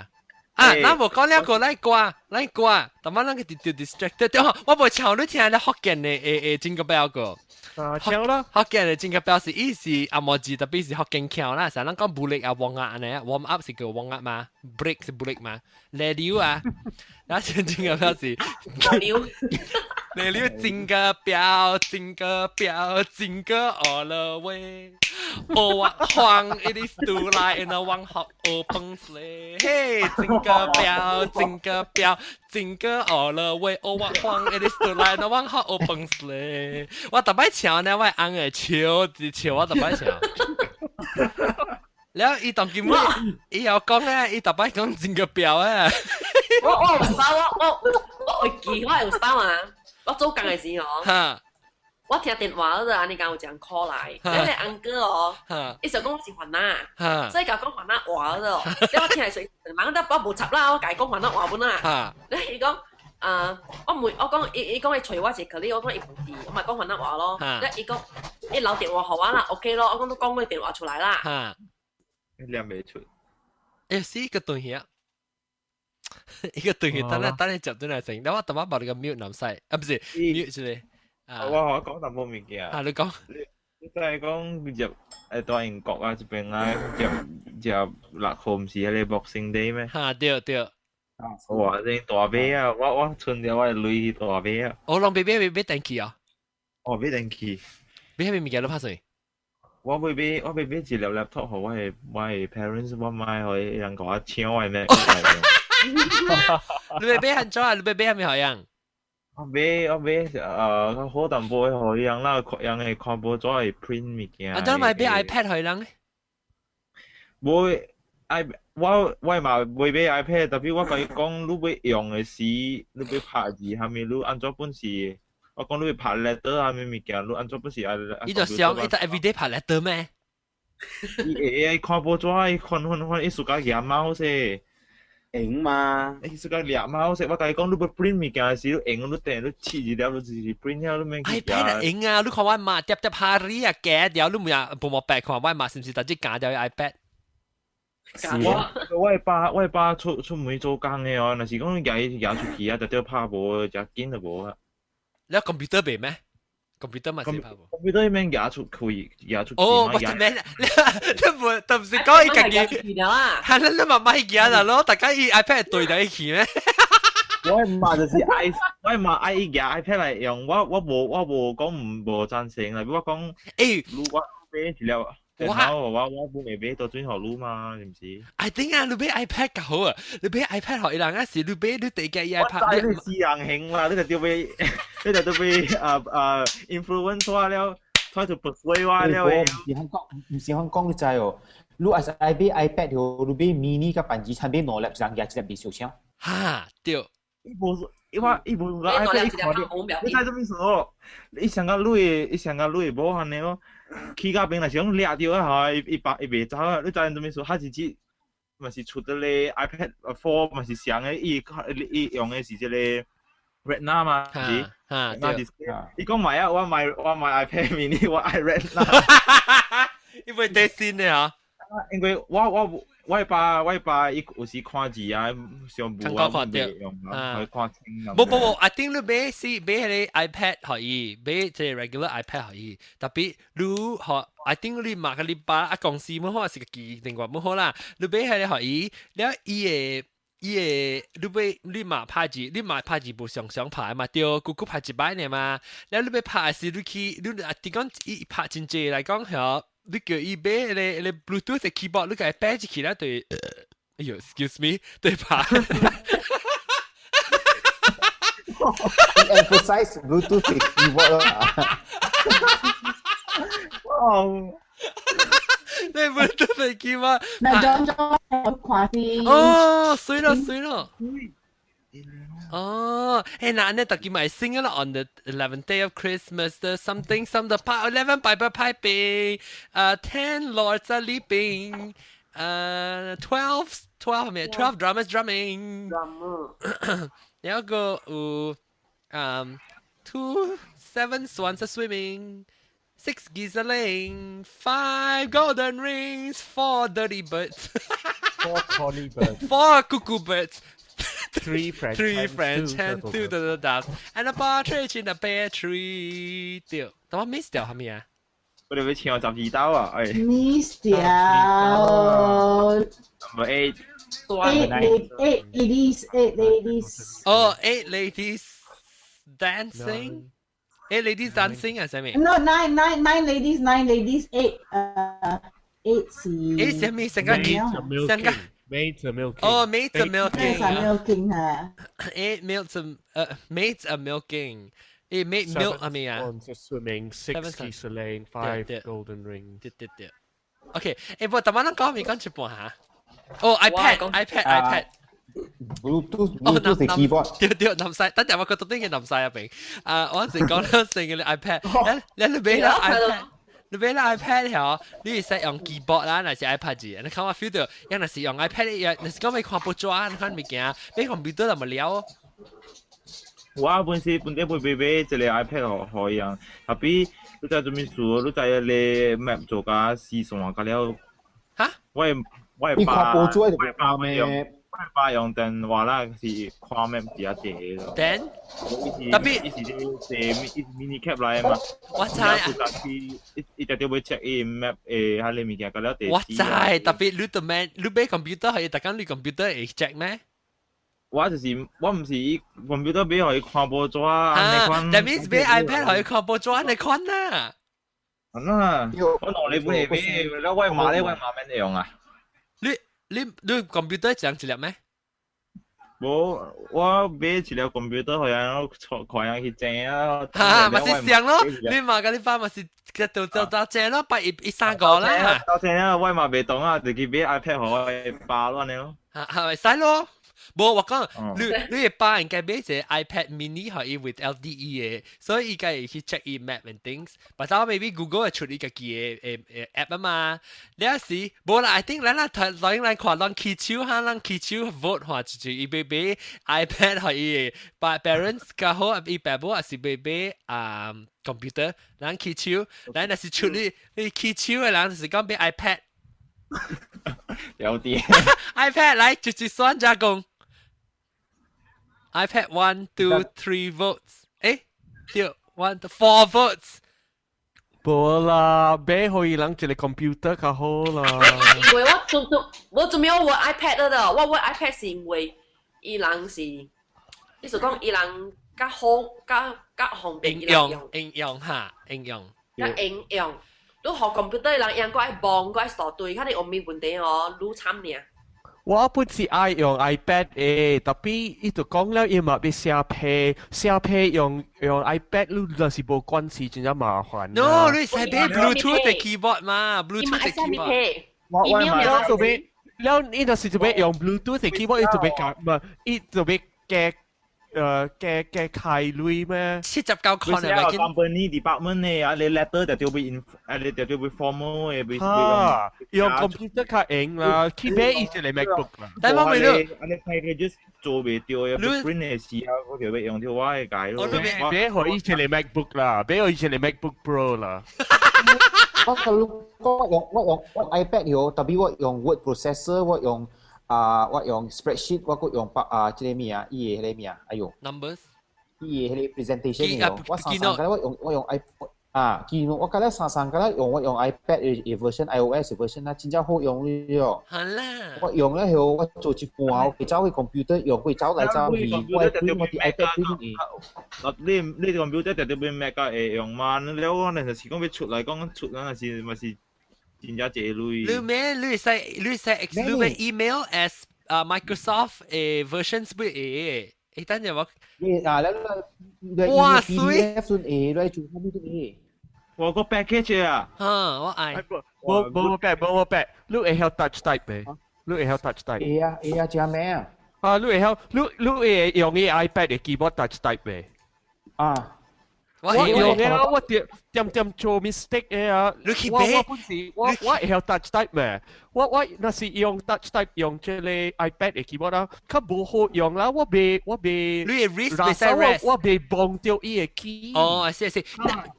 啊，咱無講了個，咱歌，咱歌，但係咱個就 distracted。對，我無唱你聽咧福建的誒誒 Jingle Bell 歌。啊，唱啦！福建的 Jingle Bell 是伊是阿摩字，特別是福建腔啦。像咱講武力啊、warm up 按呢，warm up 是叫 warm up 嘛，break 是 break 嘛，來溜啊，然後 Jingle Bell 是溜，來溜 Jingle Bell，Jingle Bell，Jingle all the way。哦，我黃，it is to lie in a one hot open sleigh。嘿，Jingle Bell，Jingle Bell，Jingle all the way。哦，我黃，it is to lie in a one hot open sleigh。我逐擺唱呢，我翁會笑，直笑我逐擺唱。了，伊當今尾，伊又講咧，伊逐擺講 Jingle Bell 啊。我有收，我會記，我有收啊。我做工的時候。我聽電話嗰陣，按呢講有一人 call 來，那個 uncle 哦，伊就講我是番仔，所以共講番仔話嗰度，你我聽來隨，忙得我無插啦，我共伊講番仔話本啦。你伊講，啊，我問我講，伊伊講伊揣我一個，你我講伊無佇，我咪講番仔話咯。你伊講，伊留電話予我啦，OK 咯，我講都講我電話出來啦。念袂出。欸，是一個斷去啊，一個斷去，等下等下接轉來先，等我等我把你個 mute 南西，啊不是 mute 出來。我講淡薄物件。啊，你講。你知講入大英國啊，這邊啊，入入六號毋是彼個 Boxing Day 咩？哈，對對。哇！這大買啊！我存著我的鐳去大買啊！我攏買電器啊！哦，買電器，買啥物物件你拍算？我欲買一粒 laptop 予我的 parents，我買予伊人共我搶我的 Mac。你欲買按怎啊？你欲買啥物予人？我買較好淡薄的予伊人啦，人會看報紙會 print 物件。啊，怎買買 iPad 予人？無 i 我嘛袂買 iPad，特別我共伊講，你欲用的時，你欲拍字，啥物你按怎本事？我講你欲拍 letter 啥物物件，你按怎本事愛？伊就想，伊就 everyday 拍 letter 咩？伊會看報紙，伊看看看，伊 suka 舉 mouse。用嘛？伊 suka 掠 mouse，我共伊講，你欲 print 物件時，你用你電，你切一粒，你就是 print 了，你免去 iPad 用啊！你看我媽疊疊 hari 啊，夾掉，你唔也無毛白看我媽是毋是直接夾掉 iPad？我爸出門做工的哦，若是講舉伊舉出去啊，就著拍無，誠緊就無啊。你 computer 袂咩？computer 嘛是拍無。 computer 免舉出去，舉出去。哦，我免，你無，都毋是講伊家己。係啦，你嘛莫舉啦咯，大家伊 iPad 對佇一起咩？我媽就是愛，我媽愛伊舉 iPad 來用，我無講毋無贊成啦，我講，如我買一粒。電腦我本會買到轉予你嘛，是毋是？I think 啊，你買 iPad 較好啊，你買 iPad 予伊人啊是，你買你第個 iPad。我知你私人型啦，你就著欲，你就著欲influence 我了，try to persuade 我了。毋是香港，毋是香港，你知哦。你若是愛買 iPad 哦，你買 mini 佮半支，產買兩粒，人舉一粒袂相搶。哈，對。伊無，伊我伊無個 iPad 伊看著，你知做咩事哦？伊上個鐳，伊上個鐳無按呢咯。去到邊若是講掠著啊，伊伊伊袂走啊！你知影做咩事？他是指嘛是出得咧 iPad 4嘛是上的，伊用的是這個 Retina 嘛，是？哈，對。伊講買啊，我買 iPad mini，我愛 Retina。因為得新的啊。因為我爸伊有時看字啊，上無啊，袂用啊，看清啊。無無無，I think 你買是買彼个 iPad 予伊，買這個 regular iPad 予伊，特別你予 I think 你嘛個你爸啊公司無好是個記電話無好啦，你買彼个予伊，了伊的你買你嘛拍字，你嘛拍字無常常拍嘛，對，久久拍一擺爾嘛，了你欲拍時你去你啊，佇講伊拍真濟來講曉。你叫伊買彼个 Bluetooth 的 keyboard，你共伊擺入去啦，對，哎喲，excuse me，對拍。 Emphasize Bluetooth 的 keyboard 啦。哦，你 Bluetooth 的 keyboard。那裝裝看啲。哦，媠咯媠咯。哦，誒，那呢，大家咪 sing 啦，on the 11th day of Christmas, the something some the 11 piper piping, 10 lords are leaping, 12 咩？12 drummers drumming。然後個有，2 7 swans are swimming, six geese are laying, five golden rings, four dirty birds, four tawny birds, four cuckoo birds. Three French three French hen, two the doves, and a partridge in a pear tree。對，但我 miss 掉係咪啊？我哋欲唱十二刀啊！哎，miss 掉。 Number eight。 Eight, eight ladies, eight ladies。哦，eight ladies dancing。 Eight ladies dancing 啊，係咪？No, nine, nine, nine ladies, nine ladies, eight. 8 是。 8係咩？成個成個。 Maids are milking. 哦，maids are milking. Maids are milking 啊。 Eight milks are maids are milking. 8 maid milk 係咪啊？Swans are swimming, six geese are laying, five golden rings. 對對對。OK，誒，不，頭先咱講未講一半嚇？哦，iPad，iPad，iPad。 Bluetooth Bluetooth keyboard。對對，南西，等陣我覺得啲嘅南西入邊。啊，我時講到成個 iPad，你買啦 iPad。你買啦 iPad 嗬，你會使用 keyboard 啦，若是 iPad 字。你看我 feel 到，若是用 iPad，若是講欲看報紙，你看物件，買 computer 就無了。我本身本底會買一個 iPad 予伊啊，特別你知做咩事？你知你 map 做甲死線甲了。哈？我爸我爸用我爸用電話啦，是看 map 比較濟咯。電？特別伊是坐 mini cab 來嘛。我知啊。伊伊直接欲 check 伊 map 誒，彼个物件甲了地我知，特別你對咩？你買 computer 係逐工你 computer 會 check 咩？我就是我唔是 computer 俾佢看報紙啊，你款。 That means 俾 iPad 可以看報紙，你看啦。啊，我攞你本嚟俾，你我媽咧，我媽免用啊。你你你 computer 講一粒咩？無，我買一粒 computer，予人看人去整啊。哈，嘛是上咯，你嘛佮你爸嘛是就就就整咯，八一一三個啦。到正啊，我嘛袂懂啊，就去買 iPad 予我爸亂的咯。嚇，係咪使咯？無，我講你你爸應該買一個 iPad mini 予伊 with LTE 的，所以伊該會去 check 伊 map and things。but maybe Google 會出伊家己的誒誒 app 啊嘛。你時無啦，I think 咱咱睇來來看，咱起手哈，咱起手 vote 話就是伊欲買 iPad 予伊的 parents 較好，伊爸母還是欲買啊 computer，咱起手，咱若是出你你起手的人就是講買 iPad。有啲 iPad 來直接選加工。iPad one two three votes，誒，對，one four votes。無啦，買予伊人一個 computer 較好啦。因為我做做我做咩我 iPad 的，我我 iPad 是因為伊人是，意思講伊人較好較較方便應用應用哈應用。較應用。你學 computer 人用過愛望過愛傻對，較你有咩問題哦，愈慘爾。我本是愛用 iPad 的，tapi 伊就講了，伊嘛欲寫批，寫批用用 iPad，你若是無關係，真正麻煩。 No，你使買 Bluetooth 的 keyboard 嘛？Bluetooth 的 keyboard。我我了就欲，了伊若是就欲用 Bluetooth 的 keyboard，伊就欲加，唔，伊就欲加。誒加加開鐳咩？ 79塊係咪？ company department 呢，啊你 letter 就要被 in，啊你就要被 formal 嘅，被用 computer 較用啦，去買伊一個 MacBook 啦。但我未你，啊你 packages 做袂著嘅，print 嘅時候我就欲用著我嘅解咯。買予伊一個 MacBook 啦，買予伊一個 MacBook Pro 啦。我我用我用我 iPad 有，tapi 我用 word processor，我用。啊，我用 spreadsheet，我閣用白啊，這個咩啊，伊個彼個咩啊，哎喲，numbers，伊個彼個 presentation 哦，我三三個我用我用 i 啊，Keynote 我覺得三三個用我用 iPad 的 version iOS version 啊，真正好用了。好啦，我用了後，我做一半，我走去 computer 用，佢走來走去，我 print 我佇 iPad print 嘅。你你 computer 特別比 Mac 會用嘛？了我那時講欲出來講出那是嘛是。真正濟鐳。你咩？你使你使你咩 email as 啊 Microsoft 誒 versions 不會？誒，等陣我。你啊，你哇水！PDF 算會，你做啥物都會。我個 package 啊。嚇，我愛。無無無 pack 無無 pack，你會曉 touch type 未？你會曉 touch type？會啊會啊，真咩啊？啊，你會曉你你會用伊 iPad 的 keyboard touch type 未？啊。我用嘅啊，我點點點做 mistake 嘅啊！我我本是我我會曉 touch type 咩？我我若是用 touch type 用這個 iPad 的 keyboard 啊，較無好用啦。我袂我袂，你的 wrist 袂使 rest，我袂碰著伊的 key。哦，是是，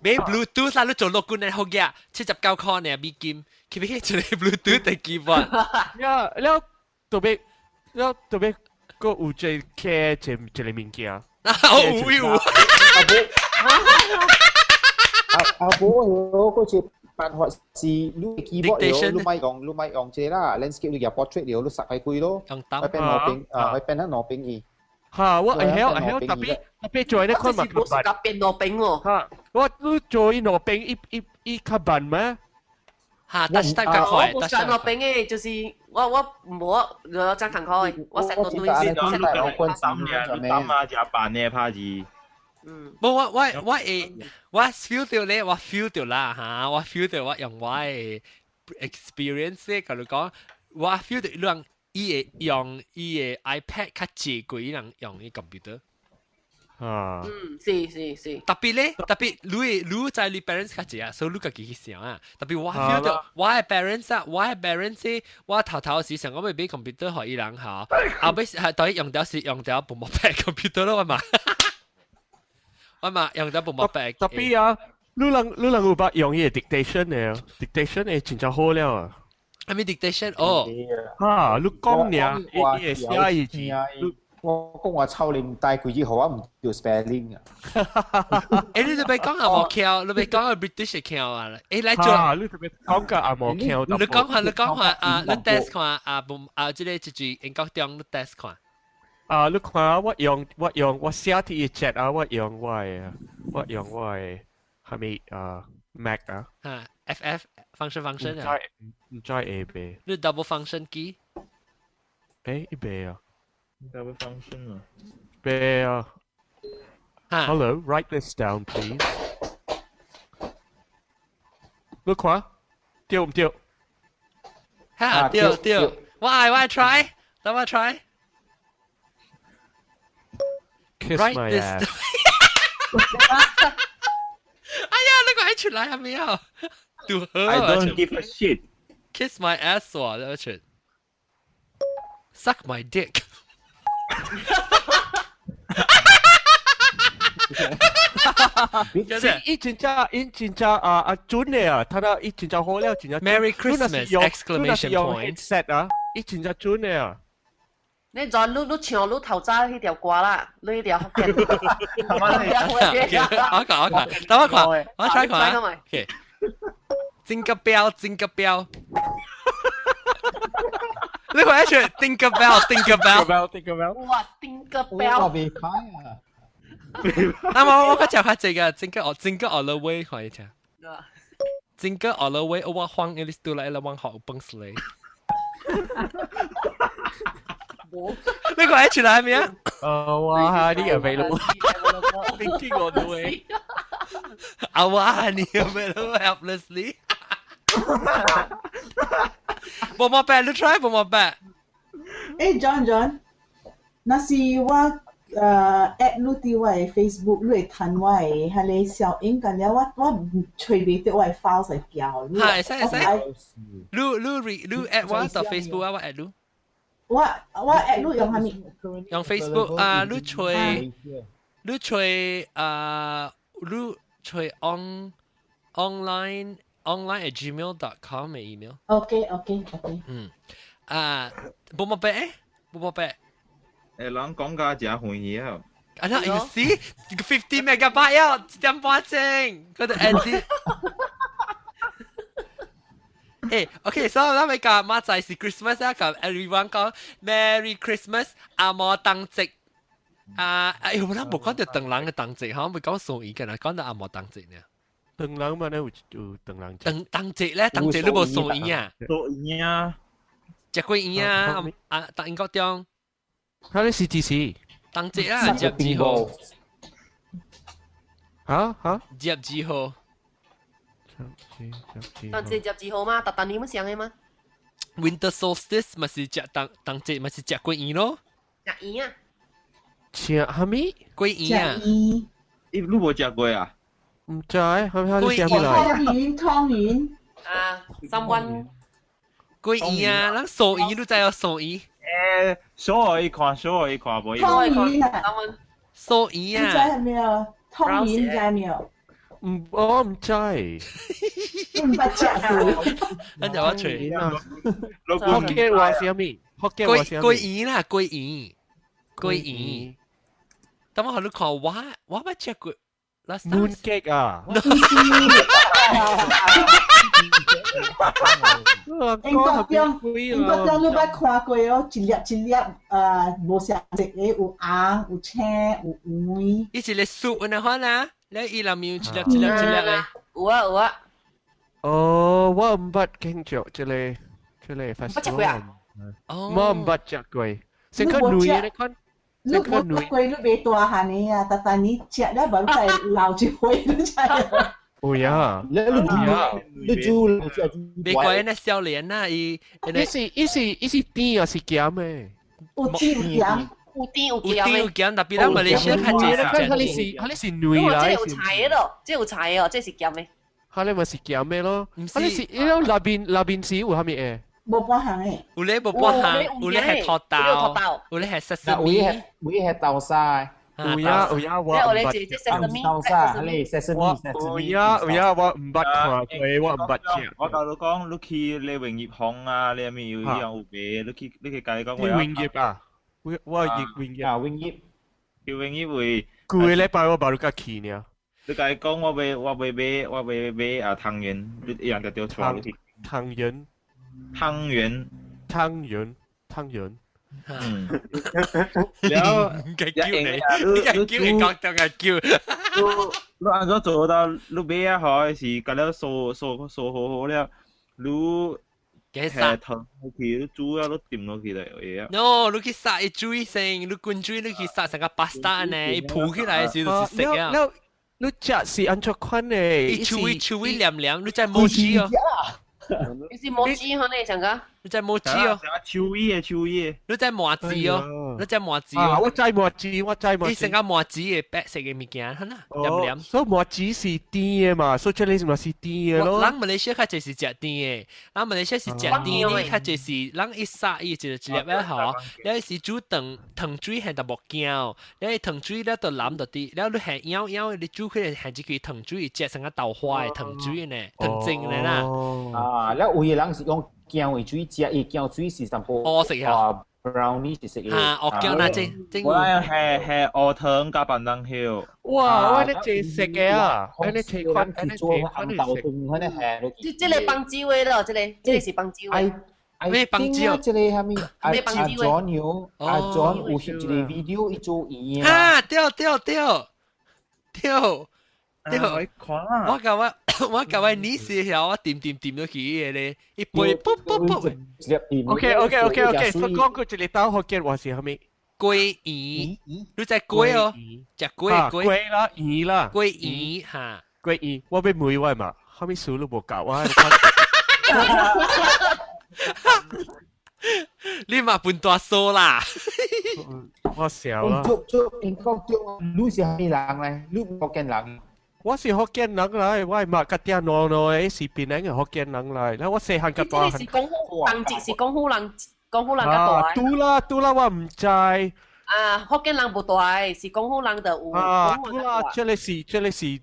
買 Bluetooth 啦，你做落官咧好嘅，79塊呢美金，佢俾一個 Bluetooth 的 keyboard。呀，了特別了特別閣有一個一一個物件。哦，有有。阿阿婆有嗰隻辦法是你 keyboard 有，你咪用你咪用這啦，landscape 你入 portrait 有，你塞開開咯，我變攞邊啊，我變喺攞邊去。嚇！我會曉會曉，特別特別做呢款嘛較慢。變攞邊喎。嚇！我你做伊攞邊，伊伊伊較慢咩？嚇！但是較快。我冇上攞邊嘅，就是我我無我真艱苦嘅，我成個對是擔擔啊，食飯嘅拍字。嗯，無我我我會我 feel 到咧，我 feel 到啦嚇，我 feel 到我用我的 experience 咧，佮你講，我 feel 到人伊會用伊的 iPad 較濟過伊人用伊 computer。啊，嗯，是是是。特別咧，特別你你知你 parents 較濟啊，所以你家己去想啊。特別我 feel 到我的 parents 啊，我的 parents 我頭頭時想講欲買 computer 予伊人嚇，後尾係到底用掉是用掉部冇買 computer 咯嘛。我嘛用得部冇白。特別啊，你人你人有捌用伊個 dictation 的，dictation 的真正好了啊。係咪 dictation？哦，哈，你講爾，伊會寫伊字。我講話臭你唔帶句子，我毋著 spelling 啊。欸，你特別講紅毛腔，你別講個 British 腔啊！欸，來做，你特別講個紅毛腔。你講下，你講下啊，你 test 看啊，不啊，這個一句英國中你 test 看。啊，你看我用我用我寫佇 chat 啊，我用我的我用我的係咪啊 Mac 啊？啊，FF function function 啊？唔知會袂？你 double function 機？誒，伊袂啊？double function 啊？袂啊。Hello, write this down, please. 你看，對唔對？哈，對對。我愛我 try，等我 try。 Kiss my ass。哎呀，那個還出來還沒有？ I don't give a shit. Kiss my ass 喎，那個出。Suck my dick。伊真正伊真正啊啊準的啊，他那伊真正好了，真正。 Merry Christmas! Exclamation point！ headset 啊，伊真正準的啊。你再你你唱你頭早彼條歌啦，你彼條福建。我看我看，等我看，我 try 看。OK。Jingle bell, jingle bell。你快去 Jingle bell, jingle bell。 Jingle bell。哇，Jingle bell。我未開啊。啊！我我較食較濟個，Jingle all Jingle all the way 看一下。Jingle all the way，我晃一直都來來往學蹦死嘞。你快出來未啊？哦，我係你 available。Thinking on the way。啊，我係你 available helplessly。冇冇辦，你 try 冇冇辦。誒，John John，若是我。add 你佇我的 Facebook，你會趁我的彼个小影，但了我我揣袂著我的 file 來交你。係，會使會使。你你你 add 我到 Facebook 啊，我 add 你。我我 add 你用啥物？用 Facebook 啊，你揣你揣啊，你揣 on online online at gmail.com 的 email。 OK OK OK。嗯，啊，無冇白，無冇白。誒，人講價真歡喜啊！啊，那 you see 50 megabyte 啊，1點半鐘，佢哋 edit。誒，OK，所以咱咪講馬仔是 Christmas 啊，講 everyone 講 Merry Christmas，阿摩當節啊，哎呦，咱無講到唐人嘅當節，嗬，咪講喪儀嘅啦，講到阿摩當節呢。唐人嘛，咧有有唐人節。當當節咧，當節你無喪儀啊？喪儀啊！食過圓啊？啊，當英國中。佢哋是幾時？當節啊，22號。嚇嚇？22號。當節22號嗎？逐逐年要上的嗎？Winter solstice 咪是食當當節，咪是食桂圓咯。食圓啊？食啥物？桂圓啊？咦，你無食過啊？毋知，係咪你食咩來？湯圓，湯圓。啊，三碗。桂圓啊，咱素圓你知哦，素圓。誒，小可以看，小可以看，無。湯圓啊，素圓啊，你知係咩啊？湯圓知沒有？唔，我唔知。你毋捌食過？咱就我揣。福建話是啥物？福建話是啥物？桂圓啦，桂圓，桂圓。等我予你看，我我捌食過。 Moon cake 啊！英國中，英國中你捌看過哦，一粒一粒啊，無相色的，有紅、有青、有黃。伊一個酥按呢款啊，你伊內面有一粒一粒一粒的。有啊有啊。哦，我毋捌經過這個這個 festival。捌食過啊？我毋捌食過，先較軟的款。你無食過，你袂大漢的啊！逐逐年食了，無你再老一歲，你知無？有呀，你煮你煮別怪那少年啊，伊伊是伊是伊是甜還是鹹的？有甜有鹹，有甜有鹹有甜有鹹，特別咱馬來西亞較濟是鹹。佢是佢是軟啦。這有菜的咯，這有菜的哦，這是鹹的。佢咪是鹹的咯，佢是伊了內面內面是有啥物的？無半項的，有咧無半項，有咧係土豆，有咧係 sesame，有咧係豆沙。有呀有呀，我毋捌。豆沙，你 sesame，有呀有呀，我毋捌看過，我毋捌食。我甲你講，你去你榮業行啊，你咪有樣有賣，你去你去共伊講。你榮業啊？我我榮業啊，榮業。去榮業會。舊個禮拜我無甲去呢。你共伊講，我欲我欲買我欲買啊湯圓，你一樣就著帶你去。湯圓。湯圓。湯圓，湯圓。嗯。了，叫你，你叫你講就係叫。你你按怎做到？你買啊好是甲了掃掃掃好好了，你殺糖落去，你煮啊，你掂落去就會啊。 No，你去殺伊水先，你滾水，你去殺成個 pasta 呢，伊浮起來時就是食啊。你食是按怎款的？伊手伊手伊黏黏，你知毛子哦。你是毛子可能上個？你知毛子哦。手伊的手伊的。你知麻子哦，你知麻子哦。我知麻子，我知麻子。伊成個麻子的白色的物件，哈啦，黏黏。所以麻子是甜的嘛，所以這個嘛是甜的咯。人馬來西亞較濟是食甜的，人馬來西亞是食甜的，較濟是人一殺伊一一粒仔吼，了是煮糖糖水係淡薄驚，了糖水了就淋到啲，了你係舀舀你煮起來係一支糖水，食成個豆花的糖水呢，糖精的啦。啊，了有的人是講薑的水食，伊薑水是淡薄。哦，食啊。 brownie 是食嘅。啊，哦，薑那正正。我係係鵝糖加白糖曉。哇！我咧正食嘅啊，我咧切款，我咧做紅豆湯，我咧係。這這個幫手的咯，這個這個是幫手的。咩幫手？這個啥物？阿阿 John 有，阿 John 有翕一個 video，伊做伊啊。對對對對對。我甲我我甲我女士曉，我掂掂掂落去個咧，一杯噗噗噗。 OK OK OK OK，所講過一個島福建話是啥物？鮭魚，你知鮭哦？食鮭鮭。鮭啦，魚啦。鮭魚哈。鮭魚，我欲問我嘛，啥物事你無教我？你嘛笨大數啦！我笑啦。做做英國中，你是啥物人咧？你福建人？我是福建人來，我嘛較嗲糯糯的，是檳城的福建人來。然後我細漢較大漢。這個是廣府，當節是廣府人，廣府人較大。拄啦拄啦，我毋知。啊，福建人無大，是廣府人就有。啊，拄啦，這個是這個是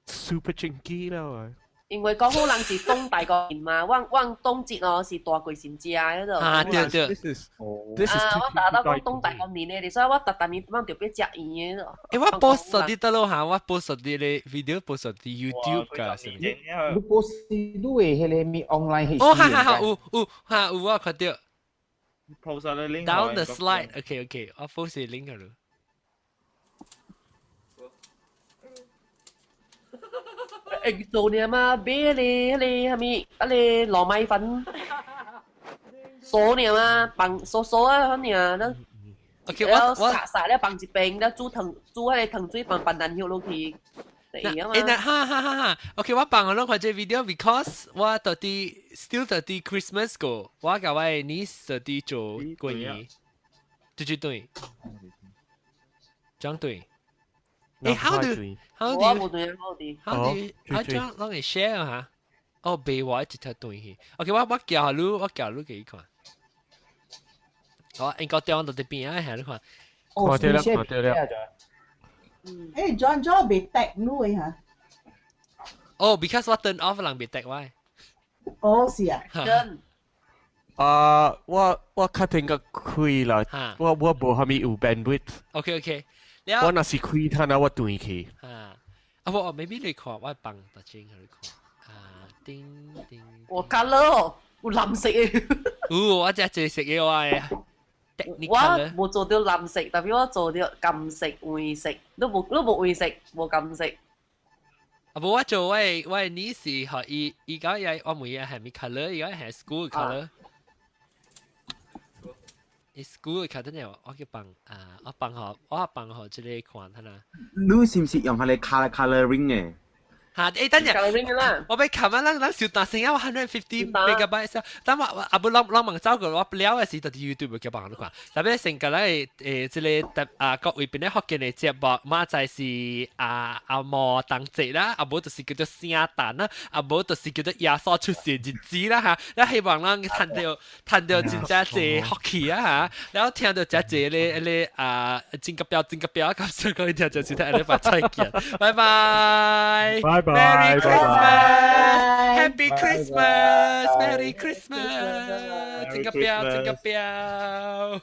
super 正經啦。因為廣府人是東大國人嘛，我我冬節哦是大過神家嗰度。啊對對。 This is this is 啊，我達到講東大國面咧，所以我特特年攏特別食圓的。誒，我 post 佇倒落嚇，我 post 佇咧 video post 佇 YouTube 㗎，是毋是？你 post 你的彼個物 online 哦，哈哈哈，有有哈有我看到。 post 個 link。 Down the slide，OK OK，我 post link 了。會做爾嘛，買咧彼个啥物，啊个糯米粉，酥爾嘛，放酥酥啊，彼爾，了， OK，我我撒撒了放一邊，了煮糖煮彼個糖水放班蘭葉落去，會啊嘛。欸，哈哈哈哈，OK，我放予你看這 video because 我到底 still 到底 Christmas 過，我共我的 niece 到底做過年，對對對，講對。欸，how do how do you how do you 啊？將攏會 share 哈？哦，袂我一條斷去。OK，我我叫你，我叫你給伊看。我應該掉到這邊啊，下你看。看到了，看到了。欸，John John 袂 tag 你的哈？哦，because 我 turn off 人袂 tag 我。哦，是啊。真。啊，我我確定個開啦，我我無蝦米有 bandwidth。 OK OK。我若是開攤啊，我斷去。啊，啊我 maybe 你看，我放特正予你看。啊，叮叮。我 colour 有藍色的。有，我食這色的我的。我無做著藍色，但是我做著金色、黃色，你無你無黃色，無金色。啊無，我做我的我的 niece 予伊伊講伊我問伊係咪 colour，伊講係 school colour。伊 school 卡等下我去放啊，我放予我放予這個看，睇下。你是毋是用彼個 color coloring 的？嚇！欸，等陣，我欲看啊，咱咱小大聲啊，我150 megabyte，等我啊不，攏攏問走過，我了的時就佇 YouTube 叫放你看。特別成個咱誒，這個啊各位邊咧福建的節目，嘛在是啊阿摩當節啦，啊無就是叫做聖誕啦，啊無就是叫做耶穌出世日子啦嚇。咱希望咱趁著趁著真正濟福氣啊嚇，然後聽著遮濟咧咧啊真個標真個標，感謝各位聽眾收聽，下禮拜再見，拜拜。拜拜。 Merry Christmas, Happy Christmas, Merry Christmas，這個標，這個標。